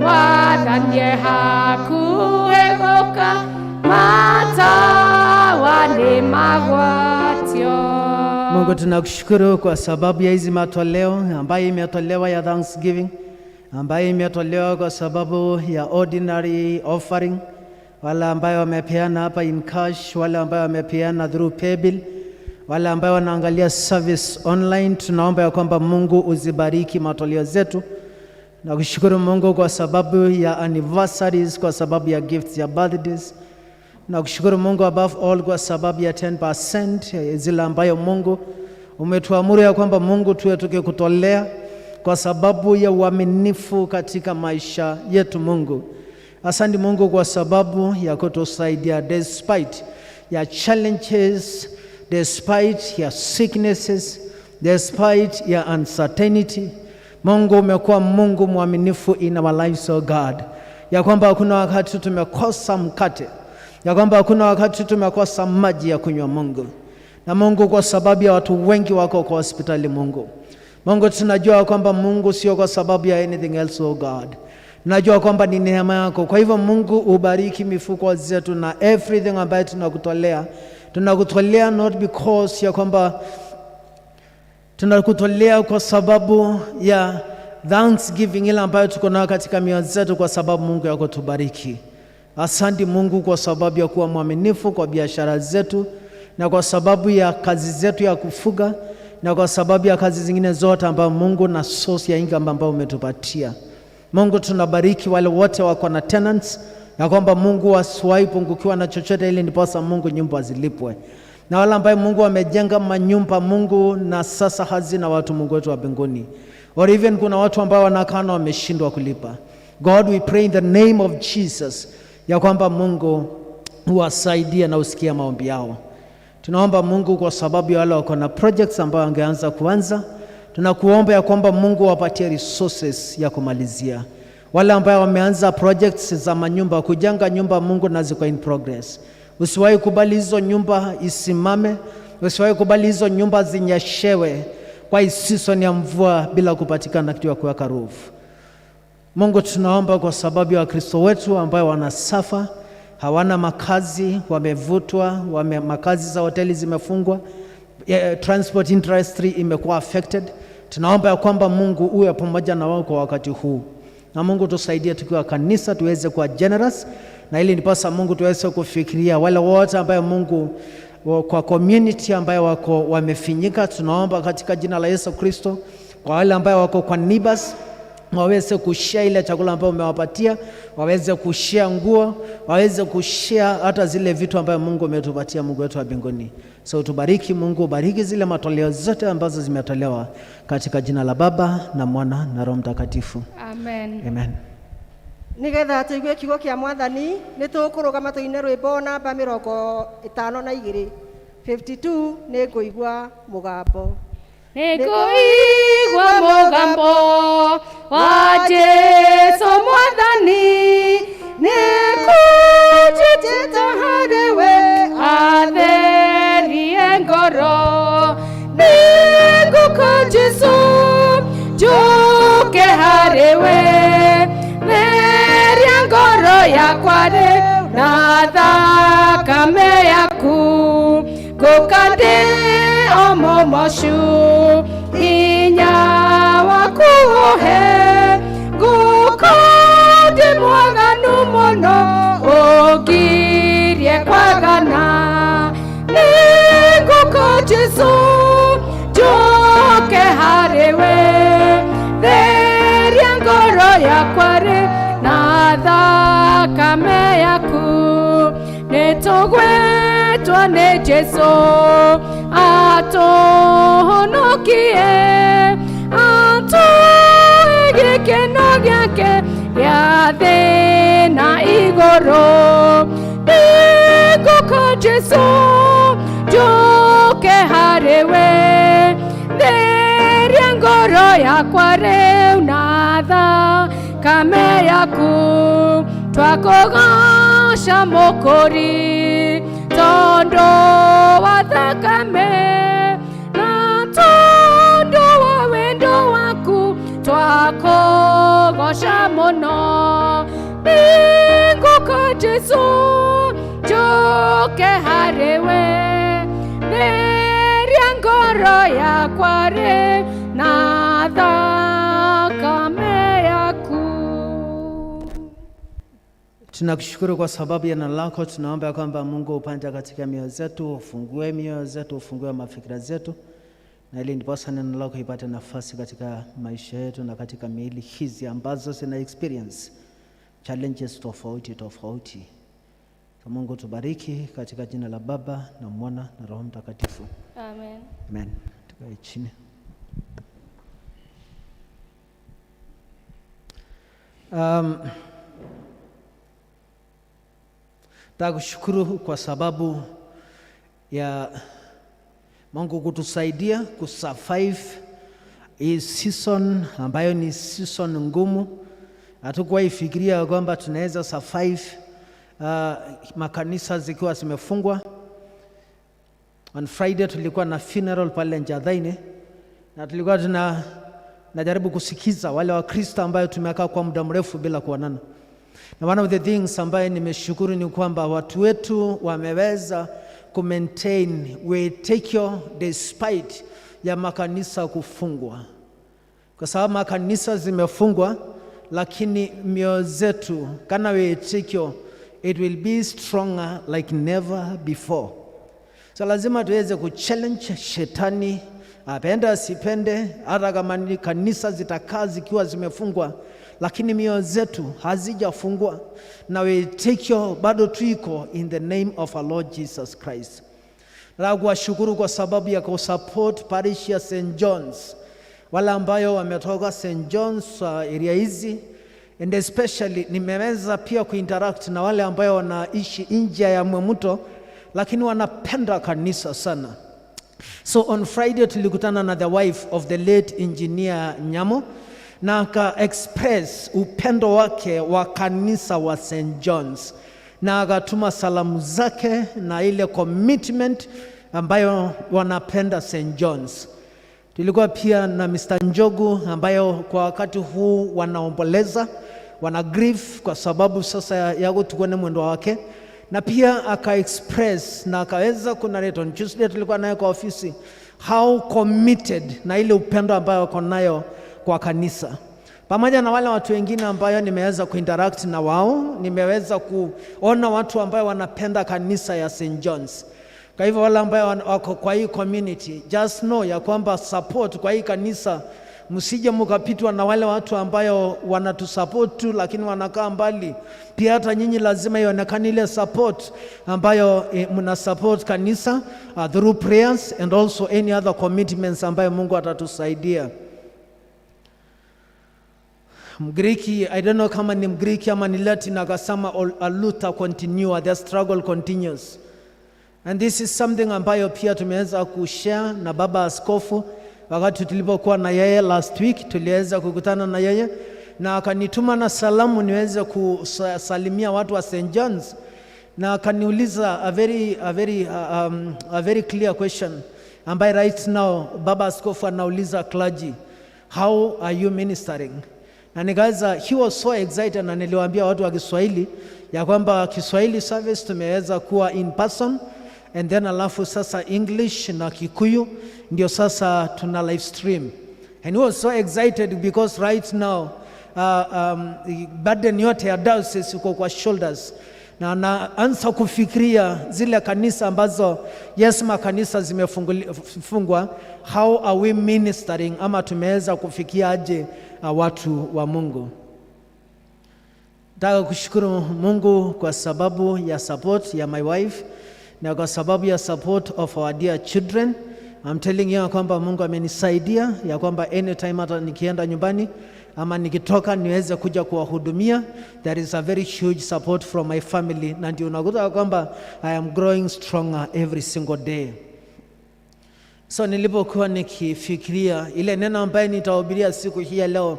Mwathani e hakuhĩ gũka, matawa nĩ magwatio. Mungu tunakushukuru kwa sababu ya hizi matoleo ambayo imetolewa ya Thanksgiving, ambayo imetolewa kwa sababu ya ordinary offering, wale ambayo wamepeana hapa in cash, wale ambayo wamepeana through paybill, Wale ambao wanaangalia service online, tunaomba ya kwamba Mungu uzibariki matoleo zetu na kushukuru Mungu kwa sababu ya anniversaries, kwa sababu ya gifts ya birthdays, na kushukuru Mungu above all kwa sababu ya 10% zile ambayo Mungu umetuamuru ya kwamba Mungu tuwe tukikutolea kwa sababu ya uaminifu katika maisha yetu Mungu. Asante Mungu kwa sababu ya kutusaidia despite ya challenges, despite ya sicknesses, despite ya uncertainty. Mungu umekuwa Mungu mwaminifu in our lives, oh God, ya kwamba hakuna wakati tumekosa mkate, ya kwamba hakuna wakati tumekosa maji ya kunywa Mungu. Na Mungu, kwa sababu ya watu wengi wako kwa hospitali Mungu, Mungu tunajua kwamba Mungu sio kwa sababu ya anything else, oh God, najua kwamba ni neema yako. Kwa hivyo Mungu, ubariki mifuko zetu na everything ambayo tunakutolea. Tunakutolea not because ya kwamba tunakutolea kwa sababu ya thanksgiving ile ambayo tuko nayo katika mioyo zetu, kwa sababu Mungu yako tubariki. Asante Mungu kwa sababu ya kuwa mwaminifu kwa biashara zetu na kwa sababu ya kazi zetu ya kufuga na kwa sababu ya kazi zingine zote ambayo Mungu na source ya income ambayo umetupatia. Mungu tunabariki wale wote wako na tenants, na kwamba Mungu wasiwahi pungukiwa na chochote, ili ndiposa Mungu nyumba zilipwe, na wale ambaye Mungu amejenga manyumba Mungu na sasa hazina watu, Mungu wetu wa mbinguni, or even kuna watu ambao wanakaa na wameshindwa kulipa. God, we pray in the name of Jesus ya kwamba Mungu uwasaidie na usikie maombi yao. Tunaomba Mungu kwa sababu ya wale wako na projects ambao wangeanza kuanza, tunakuomba ya kwamba Mungu wapatie resources ya kumalizia. Wale ambao wameanza projects za manyumba, kujenga nyumba Mungu, na ziko in progress, usiwahi kubali hizo nyumba isimame, usiwahi kubali hizo nyumba zinyeshewe kwa hii season ya mvua bila kupatikana kitu ya kuweka roof. Mungu tunaomba kwa sababu ya Wakristo wetu ambao wanasuffer, hawana makazi, wamevutwa, makazi za hoteli zimefungwa, transport industry imekuwa affected. Tunaomba ya kwamba Mungu uwe pamoja na wao kwa wakati huu, na Mungu tusaidie tukiwa kanisa tuweze kuwa generous, na ili ndiposa Mungu tuweze kufikiria wale wote ambayo Mungu kwa community ambayo wako wamefinyika. Tunaomba katika jina la Yesu Kristo kwa wale ambayo wako kwa neighbors waweze kushare ile chakula ambayo umewapatia, waweze kushare nguo, waweze kushare hata zile vitu ambayo Mungu umetupatia, Mungu wetu wa mbinguni. So tubariki Mungu, ubariki zile matoleo zote ambazo zimetolewa katika jina la Baba na Mwana na Roho Mtakatifu. Amen. Amen. Nigetha tũigue kiugo kĩa Mwathani, nĩ tũkũrũgama tũine rwĩmbo namba 52, 52, "Nĩ Ngũigua Mũgambo". Nĩngũigua mũgambo wa Jesu Mwathani, nĩkũnjĩtĩte harĩ we atherie ngoro. Nĩngũka Jesu, njũke harĩ we, theria ngoro yakwa rĩu na thakame yaku. Ngũka ndĩ o mũmocu, hinya waku ũhe. Ngũka ndĩ mwaganu mũno, ũngirie kwagana. Nĩngũka Jesu, njũke harĩ we, theria ngoro yakwa rĩ na thakame yaku. Nĩtũgwĩtwo nĩ Jesu atũhonokie, atũhe gĩkeno gĩake gĩa thĩ na igũrũ. Nĩngũka Jesu, njũke harĩ we, theria ngoro yakwa rĩu na thakame yaku. Twakũgoca Mũkũri tondũ wa thakame, na tondũ wa wendo waku, twakũgoca mũno. Nĩngũka Jesu, njũke harĩ we, theria ngoro yakwa rĩ na thakame yaku. Tunakushukuru kwa sababu ya neno lako. Tunaomba ya kwamba Mungu upande katika mioyo zetu, ufungue mioyo zetu, ufungue mafikira zetu, na ili ndiposa neno lako ipate nafasi katika maisha yetu na katika miili hizi ambazo zina experience challenges tofauti tofauti. So Mungu tubariki katika jina la Baba na Mwana na Roho Mtakatifu. Amen. Amen. Tukae chini. Takushukuru kwa sababu ya Mungu kutusaidia kusurvive hii season ambayo ni season ngumu. Hatukuwahi fikiria kwamba tunaweza survive makanisa zikiwa zimefungwa. On Friday tulikuwa na funeral pale Njathaini na tulikuwa najaribu kusikiza wale Wakristo ambayo tumekaa kwa muda mrefu bila kuonana. Na one of the things ambayo nimeshukuru ni kwamba watu wetu wameweza kumaintain witikio despite ya makanisa kufungwa, kwa sababu makanisa zimefungwa, lakini mioyo zetu kana witikio, it will be stronger like never before. So lazima tuweze kuchallenge shetani, apende asipende, hata kama ni kanisa zitakaa zikiwa zimefungwa, lakini mioyo zetu hazijafungwa na witikio bado tuiko in the name of our Lord Jesus Christ. Nataka kuwashukuru kwa sababu ya kusupport parish ya St. John's, wale ambayo wametoka St. John's area hizi, and especially nimeweza pia kuinteract na wale ambayo wanaishi nje ya Mwemuto lakini wanapenda kanisa sana. So on Friday tulikutana na the wife of the late engineer Nyamo na aka express upendo wake wa kanisa wa St. John's na akatuma salamu zake na ile commitment ambayo wanapenda St. John's. Tulikuwa pia na Mr. Njogu ambayo kwa wakati huu wanaomboleza, wana grief kwa sababu sasa yako tukone mwendo wake, na pia aka express na akaweza kunarrate on Tuesday tulikuwa naye kwa ofisi how committed na ile upendo ambayo wako nayo kwa kanisa, pamoja na wale watu wengine ambayo nimeweza kuinteract na wao, nimeweza kuona watu ambayo wanapenda kanisa ya St. John's. Kwa hivyo wale ambayo wako kwa hii community, just know ya kwamba support kwa hii kanisa, msije mukapitwa na wale watu ambayo wanatusupport tu lakini wanakaa mbali. Pia hata nyinyi lazima ionekane ile support ambayo mna support kanisa through prayers and also any other commitments ambayo Mungu atatusaidia. Mgriki, I don't know kama ni Mgriki ama ni Latin, akasema "A luta continua, the struggle continues." And this is something ambayo pia tumeweza kushare na baba askofu wakati tulipokuwa na yeye last week. Tuliweza kukutana na yeye na akanituma na salamu niweze kusalimia watu wa St. John's, na akaniuliza a very clear question ambaye right now baba askofu anauliza clergy, "How are you ministering?" Na nikaweza, he was so excited, na niliwaambia watu wa Kiswahili ya kwamba Kiswahili service tumeweza kuwa in person and then alafu sasa English na Kikuyu ndio sasa tuna live stream, and he was so excited because right now burden yote ya diocese iko kwa shoulders na anaanza kufikiria zile kanisa ambazo, yes, makanisa zimefungwa, how are we ministering ama tumeweza kufikiaje watu wa Mungu. Nataka kushukuru Mungu kwa sababu ya support ya my wife na kwa sababu ya support of our dear children. I'm telling you ya kwamba Mungu amenisaidia ya kwamba anytime hata nikienda nyumbani ama nikitoka niweze kuja kuwahudumia, there is a very huge support from my family, na ndio unakuta ya kwamba I am growing stronger every single day. So nilipokuwa nikifikiria ile neno ambaye nitahubiria siku hii ya leo,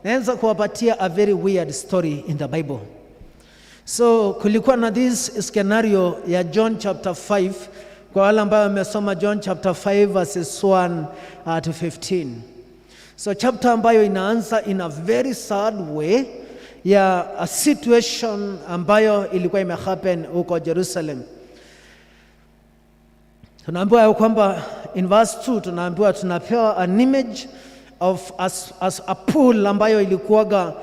naweza kuwapatia a very weird story in the Bible. So kulikuwa na this scenario ya John chapter 5, kwa wale ambao wamesoma John chapter 5 verses 1 to 15. So chapter ambayo inaanza in a very sad way ya a situation ambayo ilikuwa imehappen huko Jerusalem. Tunaambiwa ya kwamba in verse 2 tunaambiwa, tunapewa an image of as a pool ambayo ilikuwaga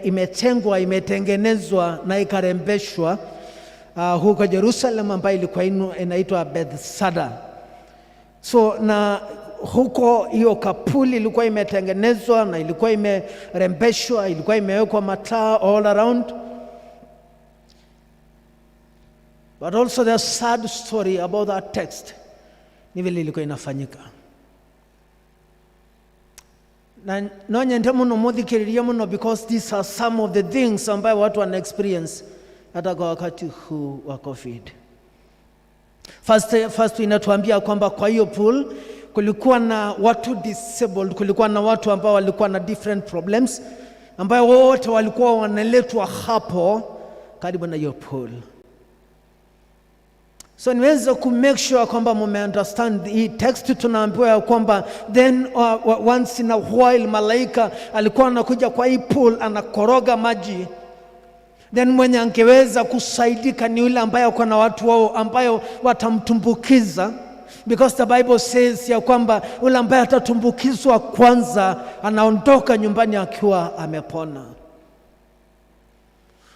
imetengwa, imetengenezwa na ikarembeshwa huko Jerusalem ambayo ilikuwa inaitwa Bethsaida. So na huko hiyo kapool ilikuwa imetengenezwa na ilikuwa imerembeshwa, ilikuwa imewekwa mataa all around. But also the sad story about that text ni vile ilikuwa inafanyika. Na nonyende muno muthikiririe muno, because these are some of the things ambayo watu wana experience hata kwa wakati huu wa COVID. First inatuambia kwamba kwa hiyo pool kulikuwa na watu disabled, kulikuwa na watu ambao walikuwa na different problems ambayo wote walikuwa wanaletwa hapo karibu na hiyo pool. So niweze ku make sure kwamba mume understand hii text. Tunaambiwa ya kwamba then once in a while malaika alikuwa anakuja kwa hii pool, anakoroga maji. Then mwenye angeweza kusaidika ni yule ambaye ako na watu wao ambayo watamtumbukiza, because the Bible says ya kwamba yule ambaye atatumbukizwa kwanza anaondoka nyumbani akiwa amepona.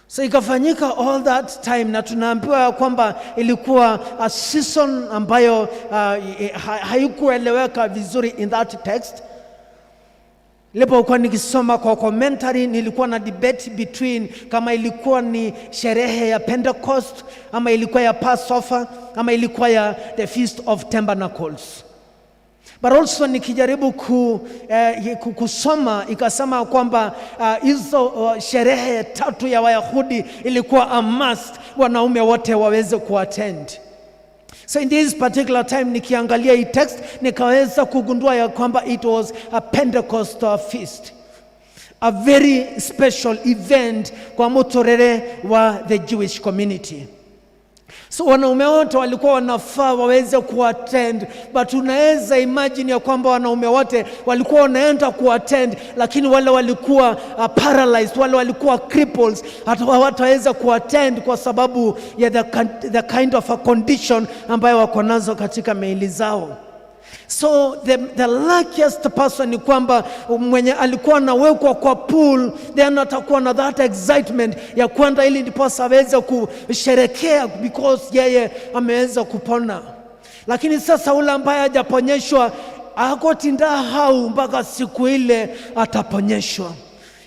So ikafanyika all that time, na tunaambiwa ya kwamba ilikuwa a season ambayo haikueleweka vizuri in that text. Nilipokuwa nikisoma kwa commentary, nilikuwa na debate between kama ilikuwa ni sherehe ya Pentecost ama ilikuwa ya Passover ama ilikuwa ya the Feast of Tabernacles. But also nikijaribu kusoma ikasema kwamba hizo sherehe tatu ya Wayahudi ilikuwa a must wanaume wote waweze kuattend. So in this particular time nikiangalia hii text, nikaweza kugundua ya kwamba it was a Pentecostal feast, a very special event kwa muturire wa the Jewish community. So wanaume wote walikuwa wanafaa waweze kuattend, but unaweza imagine ya kwamba wanaume wote walikuwa wanaenda kuattend, lakini wale walikuwa paralyzed, wale walikuwa cripples, hata hawataweza kuattend kwa sababu ya the kind of a condition ambayo wako nazo katika miili zao. So the luckiest person ni kwamba mwenye alikuwa anawekwa kwa pool, then atakuwa na that excitement ya kwenda ili ndiposa aweze kusherekea because yeye ameweza kupona. Lakini sasa ule ambaye hajaponyeshwa agotinda hau mpaka siku ile ataponyeshwa.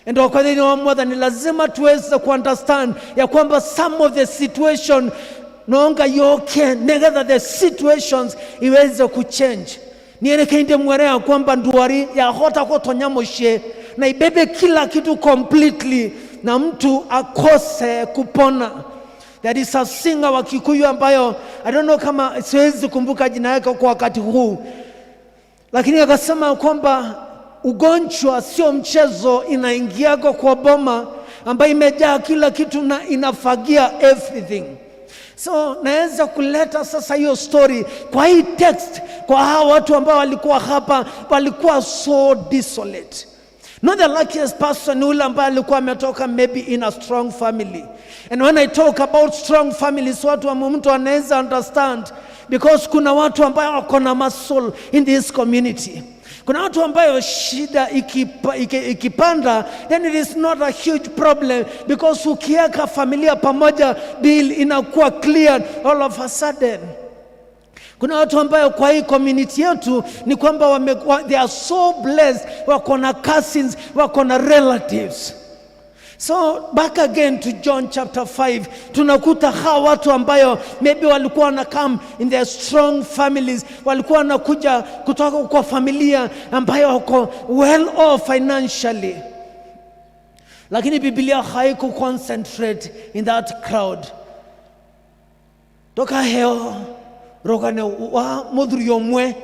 Ndio kwa thĩinĩ wa Mwathani lazima tuweze kuunderstand ya kwamba some of the situation nonga yoke nigetha the situations iweze kuchange. Nierekeinde mwere ya kwamba ndwari yahota kutonya muciĩ na ibebe kila kitu completely na mtu akose kupona. There is a singer wa Kikuyu ambayo I don't know kama, siwezi kumbuka jina yake kwa wakati huu, lakini akasema kwamba ugonjwa sio mchezo, inaingiago kwa boma ambayo imejaa kila kitu na inafagia everything. So naweza kuleta sasa hiyo story kwa hii text, kwa hawa watu ambao walikuwa hapa, walikuwa so desolate. Not the luckiest person ni ule ambaye alikuwa ametoka maybe in a strong family. And when I talk about strong families, watu wa mtu anaweza understand because kuna watu ambao wako na muscle in this community. Kuna watu ambayo shida ikipanda, then it is not a huge problem because ukiweka familia pamoja, bill inakuwa cleared all of a sudden. Kuna watu ambayo kwa hii community yetu ni kwamba they are so blessed, wako na cousins, wako na relatives. So back again to John chapter 5, tunakuta hawa watu ambayo maybe walikuwa wana come in their strong families, walikuwa wanakuja kutoka kwa familia ambayo wako well off financially, lakini Biblia haiku concentrate in that crowd. Toka heo rogane wa muthuri ũmwe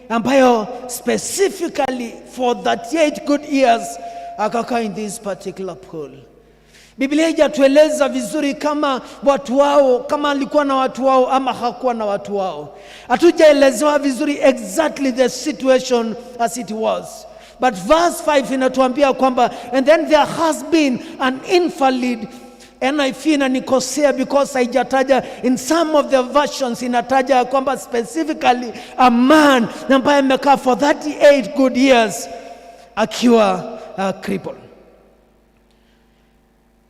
ambayo specifically for 38 good years akakaa in this particular pool. Biblia haijatueleza vizuri kama watu wao, kama alikuwa na watu wao ama hakuwa na watu wao. Hatujaelezewa vizuri exactly the situation as it was. But verse 5 inatuambia kwamba and then there has been an invalid. NIV inanikosea because haijataja, in some of the versions inataja ya kwamba specifically a man ambaye amekaa for 38 good years. akiwa crippled.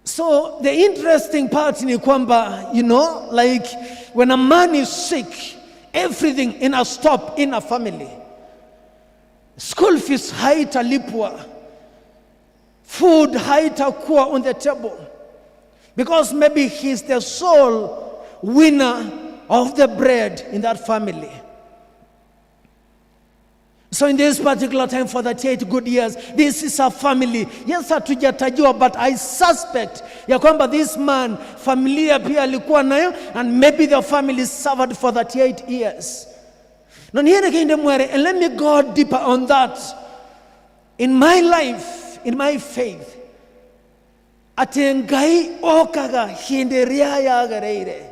So the interesting part ni kwamba, like when a man is sick, everything ina stop in a family. School fees haitalipwa, food haitakuwa on the table, because maybe he's the sole winner of the bread in that family. So in this particular time, for 38 good years, this is a family. Yes, hatujatajiwa, but I suspect ya kwamba this man, familia pia alikuwa nayo, and maybe the family suffered for 38 years. Na niende kinde mwere, and let me go deeper on that. In my life, in my faith, ati Ngai okaga hindi ria yagereire.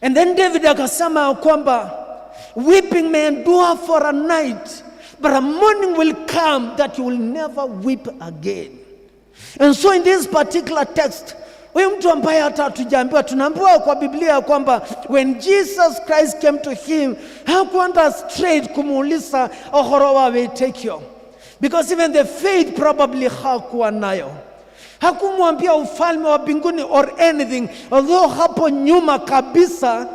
And then David akasema kwamba weeping may endure for a night, but a morning will come that you will never weep again. And so in this particular text, huyu mtu ambaye hata hatujaambiwa, tunaambiwa kwa Biblia ya kwamba when Jesus Christ came to him, hakuenda straight kumuuliza uhoro wa wĩtĩkio, because even the faith probably hakuwa nayo. Hakumwambia ufalme wa mbinguni or anything, although hapo nyuma kabisa,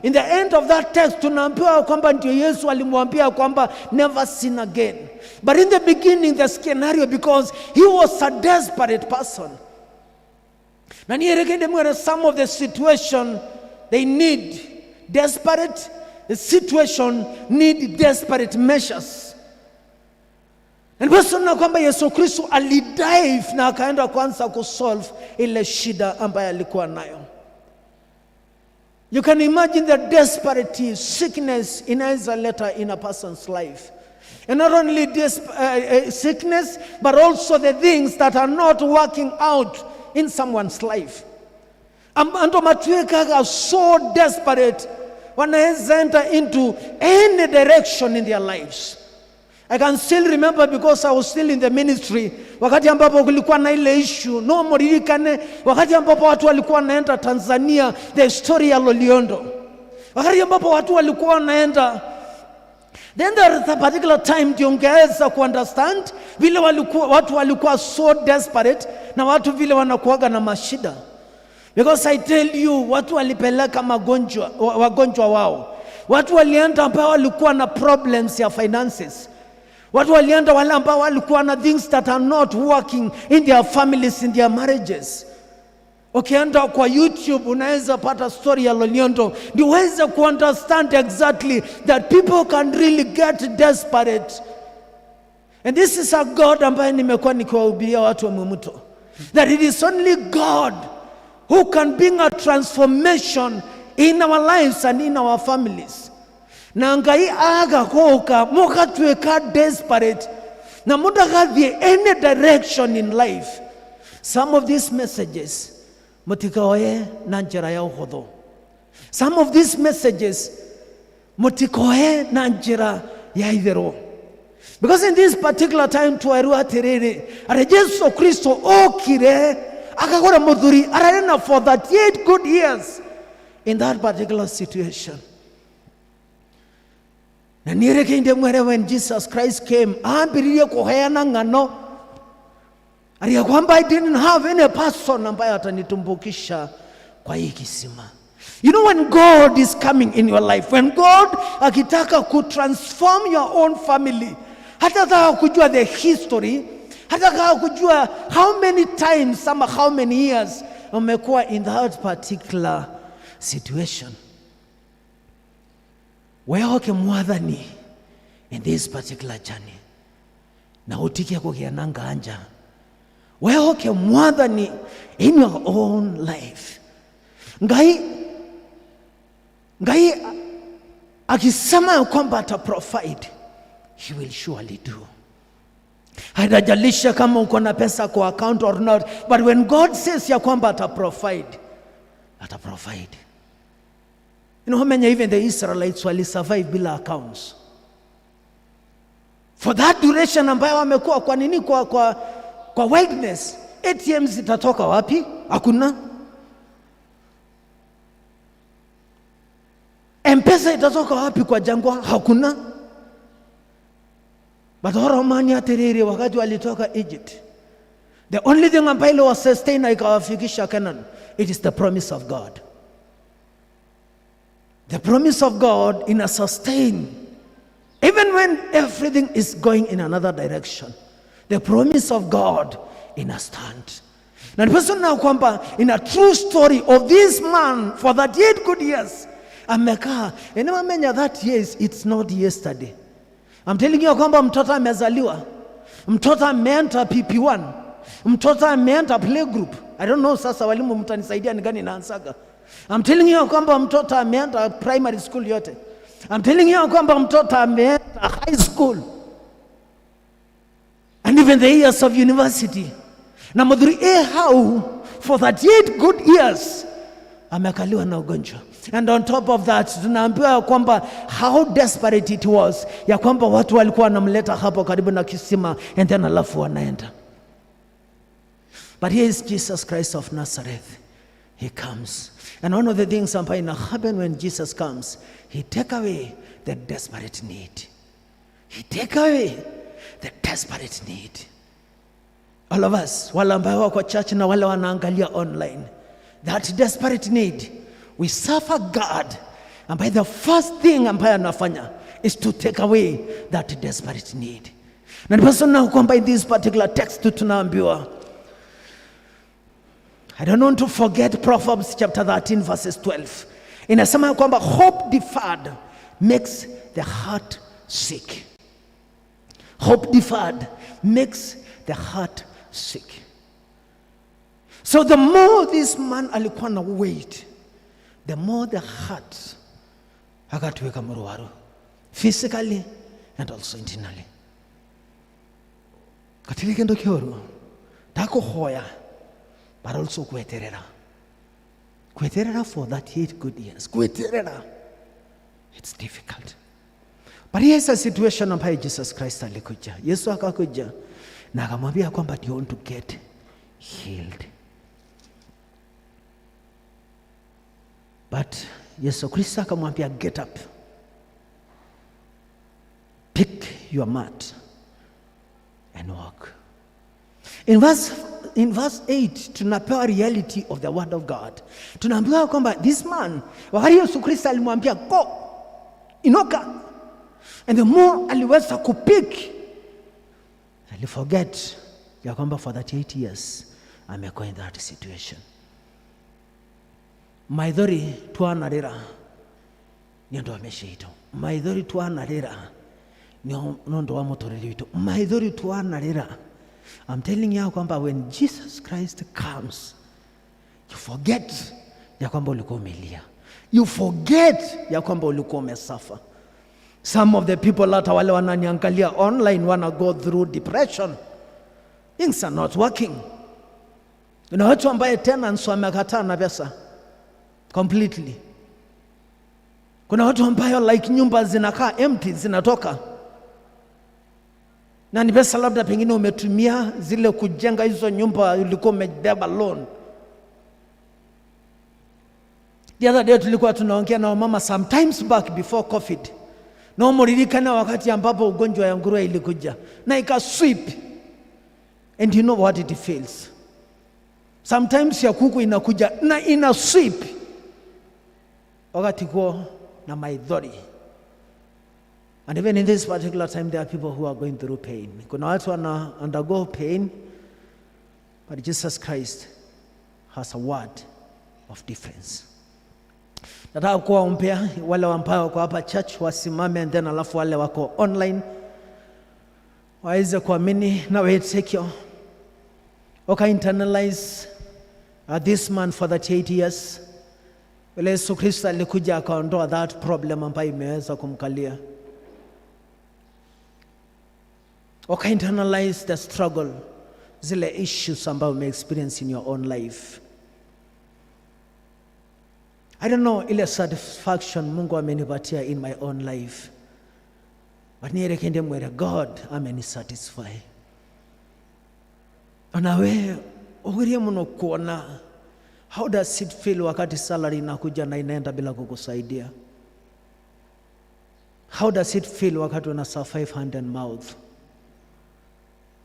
in the end of that text, tunaambiwa kwamba ndio Yesu alimwambia kwamba never sin again. But in the beginning, the scenario, because he was a desperate person. Na nierekende mwere, some of the situation they need desperate, the situation need desperate measures. And basi tunaona kwamba Yesu Kristo alidive na akaenda kwanza kusolve ile shida ambayo alikuwa nayo. You can imagine the desperate sickness inaweza leta in a person's life. And not only this sickness, but also the things that are not working out in someone's life. Ando matuikaga so desperate, wanaweza enter into any direction in their lives. I can still remember, because I was still in the ministry, wakati ambapo kulikuwa na ile issue, no muririkane, wakati ambapo watu walikuwa wanaenda Tanzania, the story ya Loliondo. Wakati ambapo watu walikuwa wanaenda. Then there is a particular time ndio ungeweza kuunderstand vile watu walikuwa so desperate na watu vile wanakuwaga na mashida. Because I tell you, watu walipeleka wagonjwa wao. Watu walienda ambao walikuwa na problems ya finances. Watu walienda wale ambao walikuwa na things that are not working in their families, in their marriages. Ukienda kwa YouTube unaweza pata story ya Loliondo ndio uweze kuunderstand exactly that people can really get desperate. And this is a God ambaye nimekuwa nikiwahubiria watu wa Mwimuto, that it is only God who can bring a transformation in our lives and in our families. Na Ngai agakoka mukatuika desperate na mutagathie any direction in life. Some of these messages mutikaoye na njira ya uhuthu. Some of these messages mutikoe na njira ya itherũ. Because in this particular time twerwo atiriri, ati Jesu Kristo okire akagora muthuri ararĩ na for 38 good years in that particular situation. Na nierekeinde mwere, when Jesus Christ came, ambiririe kuheana ng'ano aria kwamba I didn't have any person ambaye atanitumbukisha kwa hii kisima. You know, when God is coming in your life, when God akitaka kutransform your own family, hatataka kujua the history, hatataka kujua how many times ama how many years umekuwa in that particular situation. Wehoke Mwathani in this particular journey na utike kugĩa na nganja. Wehoke Mwathani in your own life. Ngai akisema ya kwamba ata provide, he will surely do. Haijalisha kama uko na pesa kwa account or not, but when God says ya kwamba ata provide, ata provide. You know how many, even the Israelites wali survive bila accounts for that duration ambayo wamekuwa kwa nini, kwa wilderness? ATM zitatoka wapi? Hakuna. M-Pesa itatoka wapi kwa jangwa? Hakuna. But oromani atiriri, wakati walitoka Egypt, the only thing ambayo iliwasustain na ikawafikisha Canaan, it is the promise of God. The promise of God ina sustain even when everything is going in another direction. The promise of God ina stand. Na ndiposa na kwamba in a true story of this man, for 38 good years amekaa. Enewamenya that years, it's not yesterday. I'm telling you kwamba mtoto amezaliwa, mtoto ameenta PP1, mtoto ameenta playgroup. I don't know, sasa walimu mtanisaidia ni gani naanzaga. I'm telling you kwamba mtoto ameenda primary school yote. I'm telling you kwamba mtoto ameenda high school and even the years of university. Na muthuri e hau for 38 good years amekaliwa na ugonjwa. And on top of that, tunaambiwa ya kwamba how desperate it was, ya kwamba watu walikuwa wanamleta hapo karibu na kisima and then alafu wanaenda. But here is Jesus Christ of Nazareth. He comes, and one of the things ambayo ina happen when Jesus comes, he take away the desperate need. He take away the desperate need. All of us, wale ambao wako church na wale wanaangalia online, that desperate need, we suffer God ambaye the first thing ambaye anafanya is to take away that desperate need. Na ndiposa na kwamba in this particular text tunaambiwa, I don't want to forget Proverbs chapter 13 verses 12. Inasema ya kwamba hope deferred makes the heart sick. Hope deferred makes the heart sick. So the more this man alikuwa na wait, the more the heart akatuweka mruwaru, physically and also internally. Katika kendo kioru ndakuhoya, but also kweterera, kweterera for 38 good years, kweterera, it's difficult. But here's a situation ambayo Jesus Christ alikuja. Yesu akakuja na akamwambia kwamba, "Do you want to get healed?" But Yesu Kristo akamwambia, "Get up, pick your mat and walk." In verse 8 tunapewa reality of the word of God. Tunaambiwa kwamba this man, wakati Yesu Kristo alimwambia, "Go, inuka," and the more aliweza kupick, aliforget ya kwamba for 38 years amekuwa in that situation. Maithori twanarĩra nĩ ũndũ wa mĩciĩ itũ, maithori twanarĩra nĩ ũndũ wa mũtũrĩre witũ, maithori twanarĩra. I'm telling you kwamba when Jesus Christ comes, you forget ya kwamba ulikuwa umelia, you forget ya kwamba ulikuwa umesuffer. Some of the people, hata wale wananiangalia online, wana go through depression. Things are not working. Kuna watu ambaye tenants wamekataa na pesa completely. Kuna watu ambayo like nyumba zinakaa empty, zinatoka na ni pesa labda pengine umetumia zile kujenga hizo nyumba, ulikuwa umebeba loan. The other day tulikuwa tunaongea na wamama sometimes back before COVID. Na muririkana wakati ambapo ugonjwa ya nguruwe ilikuja na ikasweep. And you know what it feels. Sometimes ya kuku inakuja na ina sweep. Wakati kuo na maithori. And even in this particular time, there are people who are going through pain. Kuna watu wana undergo pain, but Jesus Christ has a word of difference. Nataka kuwaombea wale ambao wako hapa church wasimame, and then alafu wale wako online waweze kuamini na waitekio waka internalize this man for 38 years, vile Yesu Kristo alikuja akaondoa that problem ambayo imeweza kumkalia. Waka internalize the struggle, zile issues ambayo ume experience in your own life. I don't know ile satisfaction Mungu amenipatia in my own life. But nierekende mwere God amenisatisfy. Nawe ugirie muno kuona how does it feel wakati salary inakuja na inaenda bila kukusaidia? How does it feel wakati una survive hand and mouth?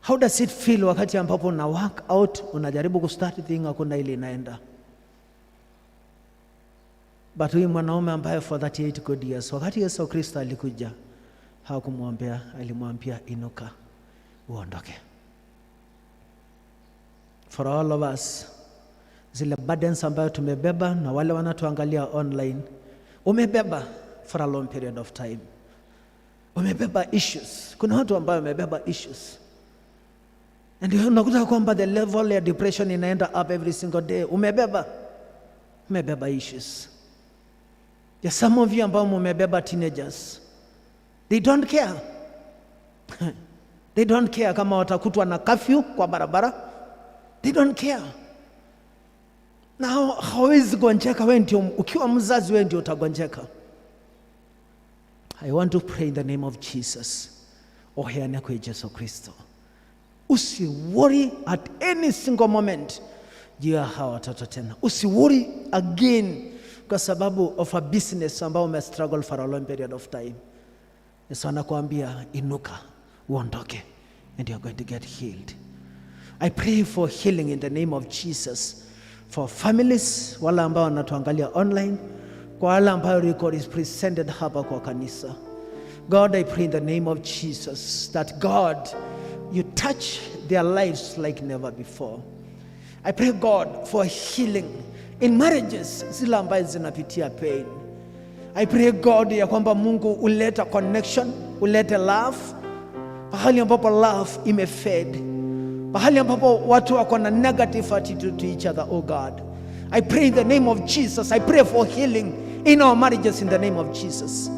How does it feel wakati ambapo una work out, unajaribu kustart thing, hakuna ile inaenda? But huyu mwanaume ambaye for 38 good years, wakati Yesu Kristo alikuja, hakumwambia, alimwambia inuka uondoke. For all of us, zile burdens ambayo tumebeba na wale wanatuangalia online, umebeba for a long period of time, umebeba issues. Kuna watu ambayo wamebeba issues and unakuta kwamba the level ya depression inaenda up every single day. Umebeba issues. There are some of you ambao mumebeba teenagers, they don't care, they don't care kama watakutwa na curfew kwa barabara, they don't care na hawezi gonjeka. Wewe ndio ukiwa mzazi, wewe ndio utagonjeka. I want to pray in the name of Jesus. Oheane kwa Yesu Kristo. Usiworry at any single moment juu ya hawa watoto tena. Usiworry again kwa sababu of a business ambao ume struggle for a long period of time. Yesu anakuambia inuka, uondoke and you are going to get healed. I pray for healing in the name of Jesus for families, wale ambao wanatuangalia online, kwa wale ambao record is presented hapa kwa kanisa. God, I pray in the name of Jesus that God, you touch their lives like never before. I pray, God, for healing in marriages zile ambazo zinapitia pain. I pray, God, ya kwamba Mungu uleta connection, ulete love pahali ambapo love imefade, pahali ambapo watu wako na negative attitude to each other, oh God. I pray in the name of Jesus. I pray for healing in our marriages in the name of Jesus.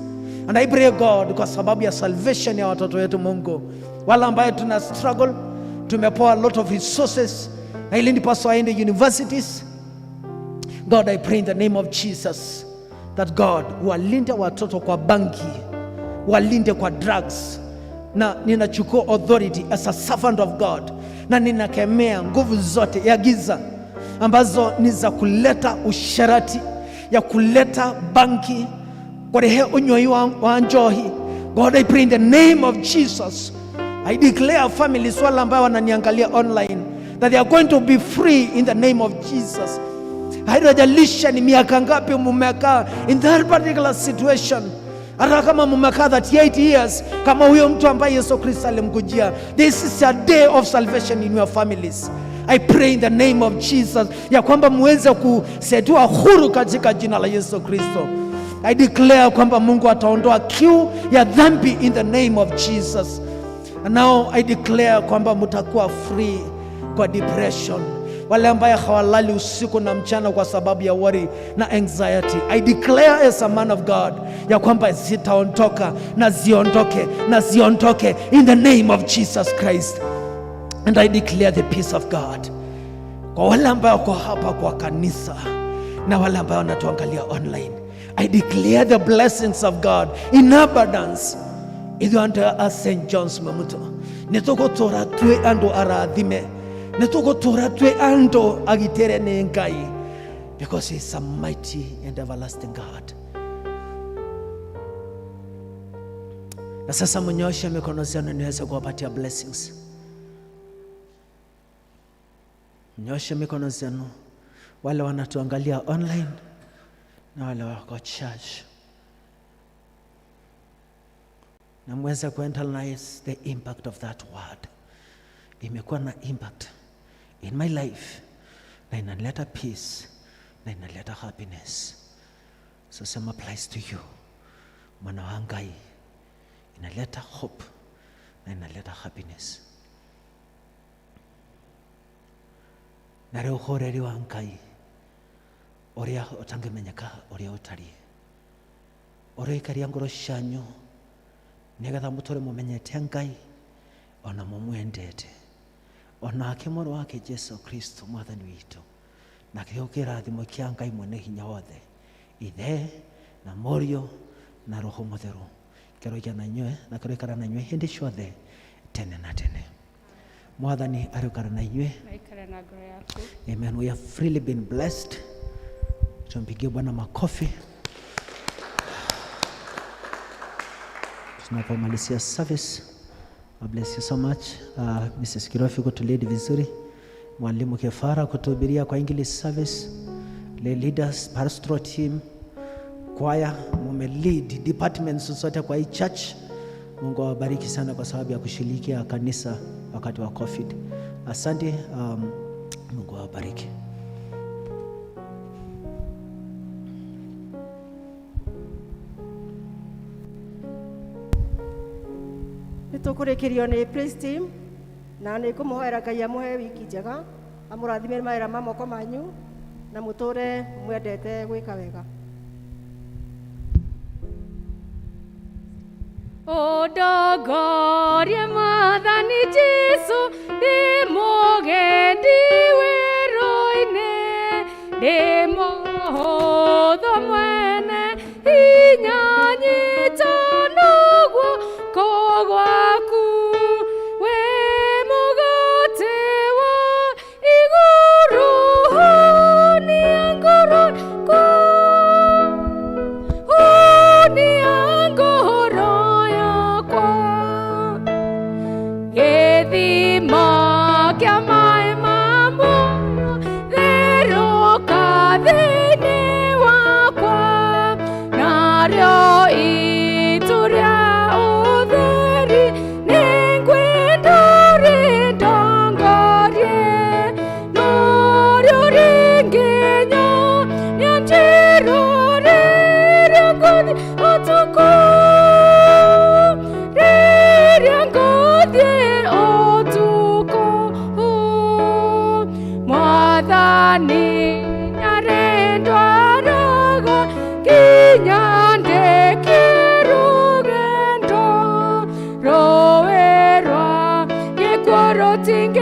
And I pray, God, kwa sababu ya salvation ya watoto wetu Mungu, wale ambayo tuna struggle, tumepoa a lot of resources na ili ndiposa waende universities. God, I pray in the name of Jesus that God walinde watoto kwa bangi, walinde kwa drugs, na ninachukua authority as a servant of God na ninakemea nguvu zote ya giza ambazo ni za kuleta usherati, ya kuleta bangi, kurehe unywai wa njohi. God, I pray in the name of Jesus. I declare families wale ambao wananiangalia online that they are going to be free in the name of Jesus. Haijalisha ni miaka ngapi mumekaa in that particular situation, hata kama mumekaa 38 years, kama huyo mtu ambaye Yesu Kristo alimkujia, this is a day of salvation in your families. I pray in the name of Jesus ya kwamba muweze kusetiwa huru katika jina la Yesu Kristo. I declare kwamba Mungu ataondoa kiu ya dhambi in the name of Jesus. And now I declare kwamba mtakuwa free kwa depression, wale ambaye hawalali usiku na mchana kwa sababu ya worry na anxiety. I declare as a man of God ya kwamba zitaondoka na ziondoke na ziondoke in the name of Jesus Christ. And I declare the peace of God kwa wale ambao wako hapa kwa kanisa na wale ambao wanatuangalia online. I declare the blessings of God in abundance. Ithuĩ andũ a St. John's Mamuto nĩ tũgũtũra twĩ andũ arathime, nĩ tũgũtũra twĩ andũ agitĩre nĩ Ngai, because he is a mighty and everlasting God. Na sasa mnyoshe mikono zenu niweze kuwapatia blessings. Mnyoshe mikono zenu wale wanatuangalia online na wale wako church, na mweze kuinternalize the impact of that word. Imekuwa na impact in my life na inaleta peace na inaleta happiness. So same applies to you. Mwana wa Ngai, inaleta hope na inaleta happiness. Na rĩu ũhoreri wa Ngai ũrĩa ũtangĩmenyeka ũrĩa ũtariĩ, ũroikaria ngoro cianyu nĩgetha mũtũre mũmenyete Ngai ona mũmwendete, onake mũrũ wake Jesu Kristo mwathani witũ, na kĩo kĩrathimo kĩa Ngai mwene hinya wothe, Ithe na Mũriũ na Roho Mũtheru, kĩroikara na inyuĩ na kĩroikara na inyuĩ hĩndĩ ciothe tene na tene. Mwathani arĩikara na inyuĩ. Aikare na ngoro yaku. Amen. We have freely been blessed. Tumpigie Bwana makofi tunapomalizia service. God bless you so much. Mrs. Kirofi kutulead vizuri, Mwalimu Kefara kutuhubiria kwa English service, lay leaders, pastoral team, choir, mume lead departments zote kwa hii church. Mungu awabariki sana kwa sababu ya kushirikia kanisa wakati wa COVID. Asante, Mungu awabariki. Nĩ tũkũrĩkĩrio nĩ praise team na nĩ ngũmũhoera Ngai amũhe wiki njega, amũrathime mawĩra ma moko manyu na mũtũre mwendete gwĩka wega. Ũndongorie Mwathani Jesũ, ndĩ mũgendi werũ-inĩ, ndĩ mũhũthũ mwene hinya, nyita na guoko gwaku. Wĩ mũgate wa igũrũ, hũnia ngoro yakwa, hũnia ngoro yakwa. Gĩthima kĩa maĩ ma muoyo, therũka thĩinĩ wakwa, narĩo itu rĩa ũtheri nĩngwenda rĩndongorie, norĩo rĩngĩnyonia njĩra rĩrĩa ngũthiĩ ũtukũ, rĩrĩa ngũthiĩ ũtukũ. Mwathani nĩarĩndwaraga nginya ndĩkie rũgendo, rũĩ rwa gĩkuũ rũtingĩ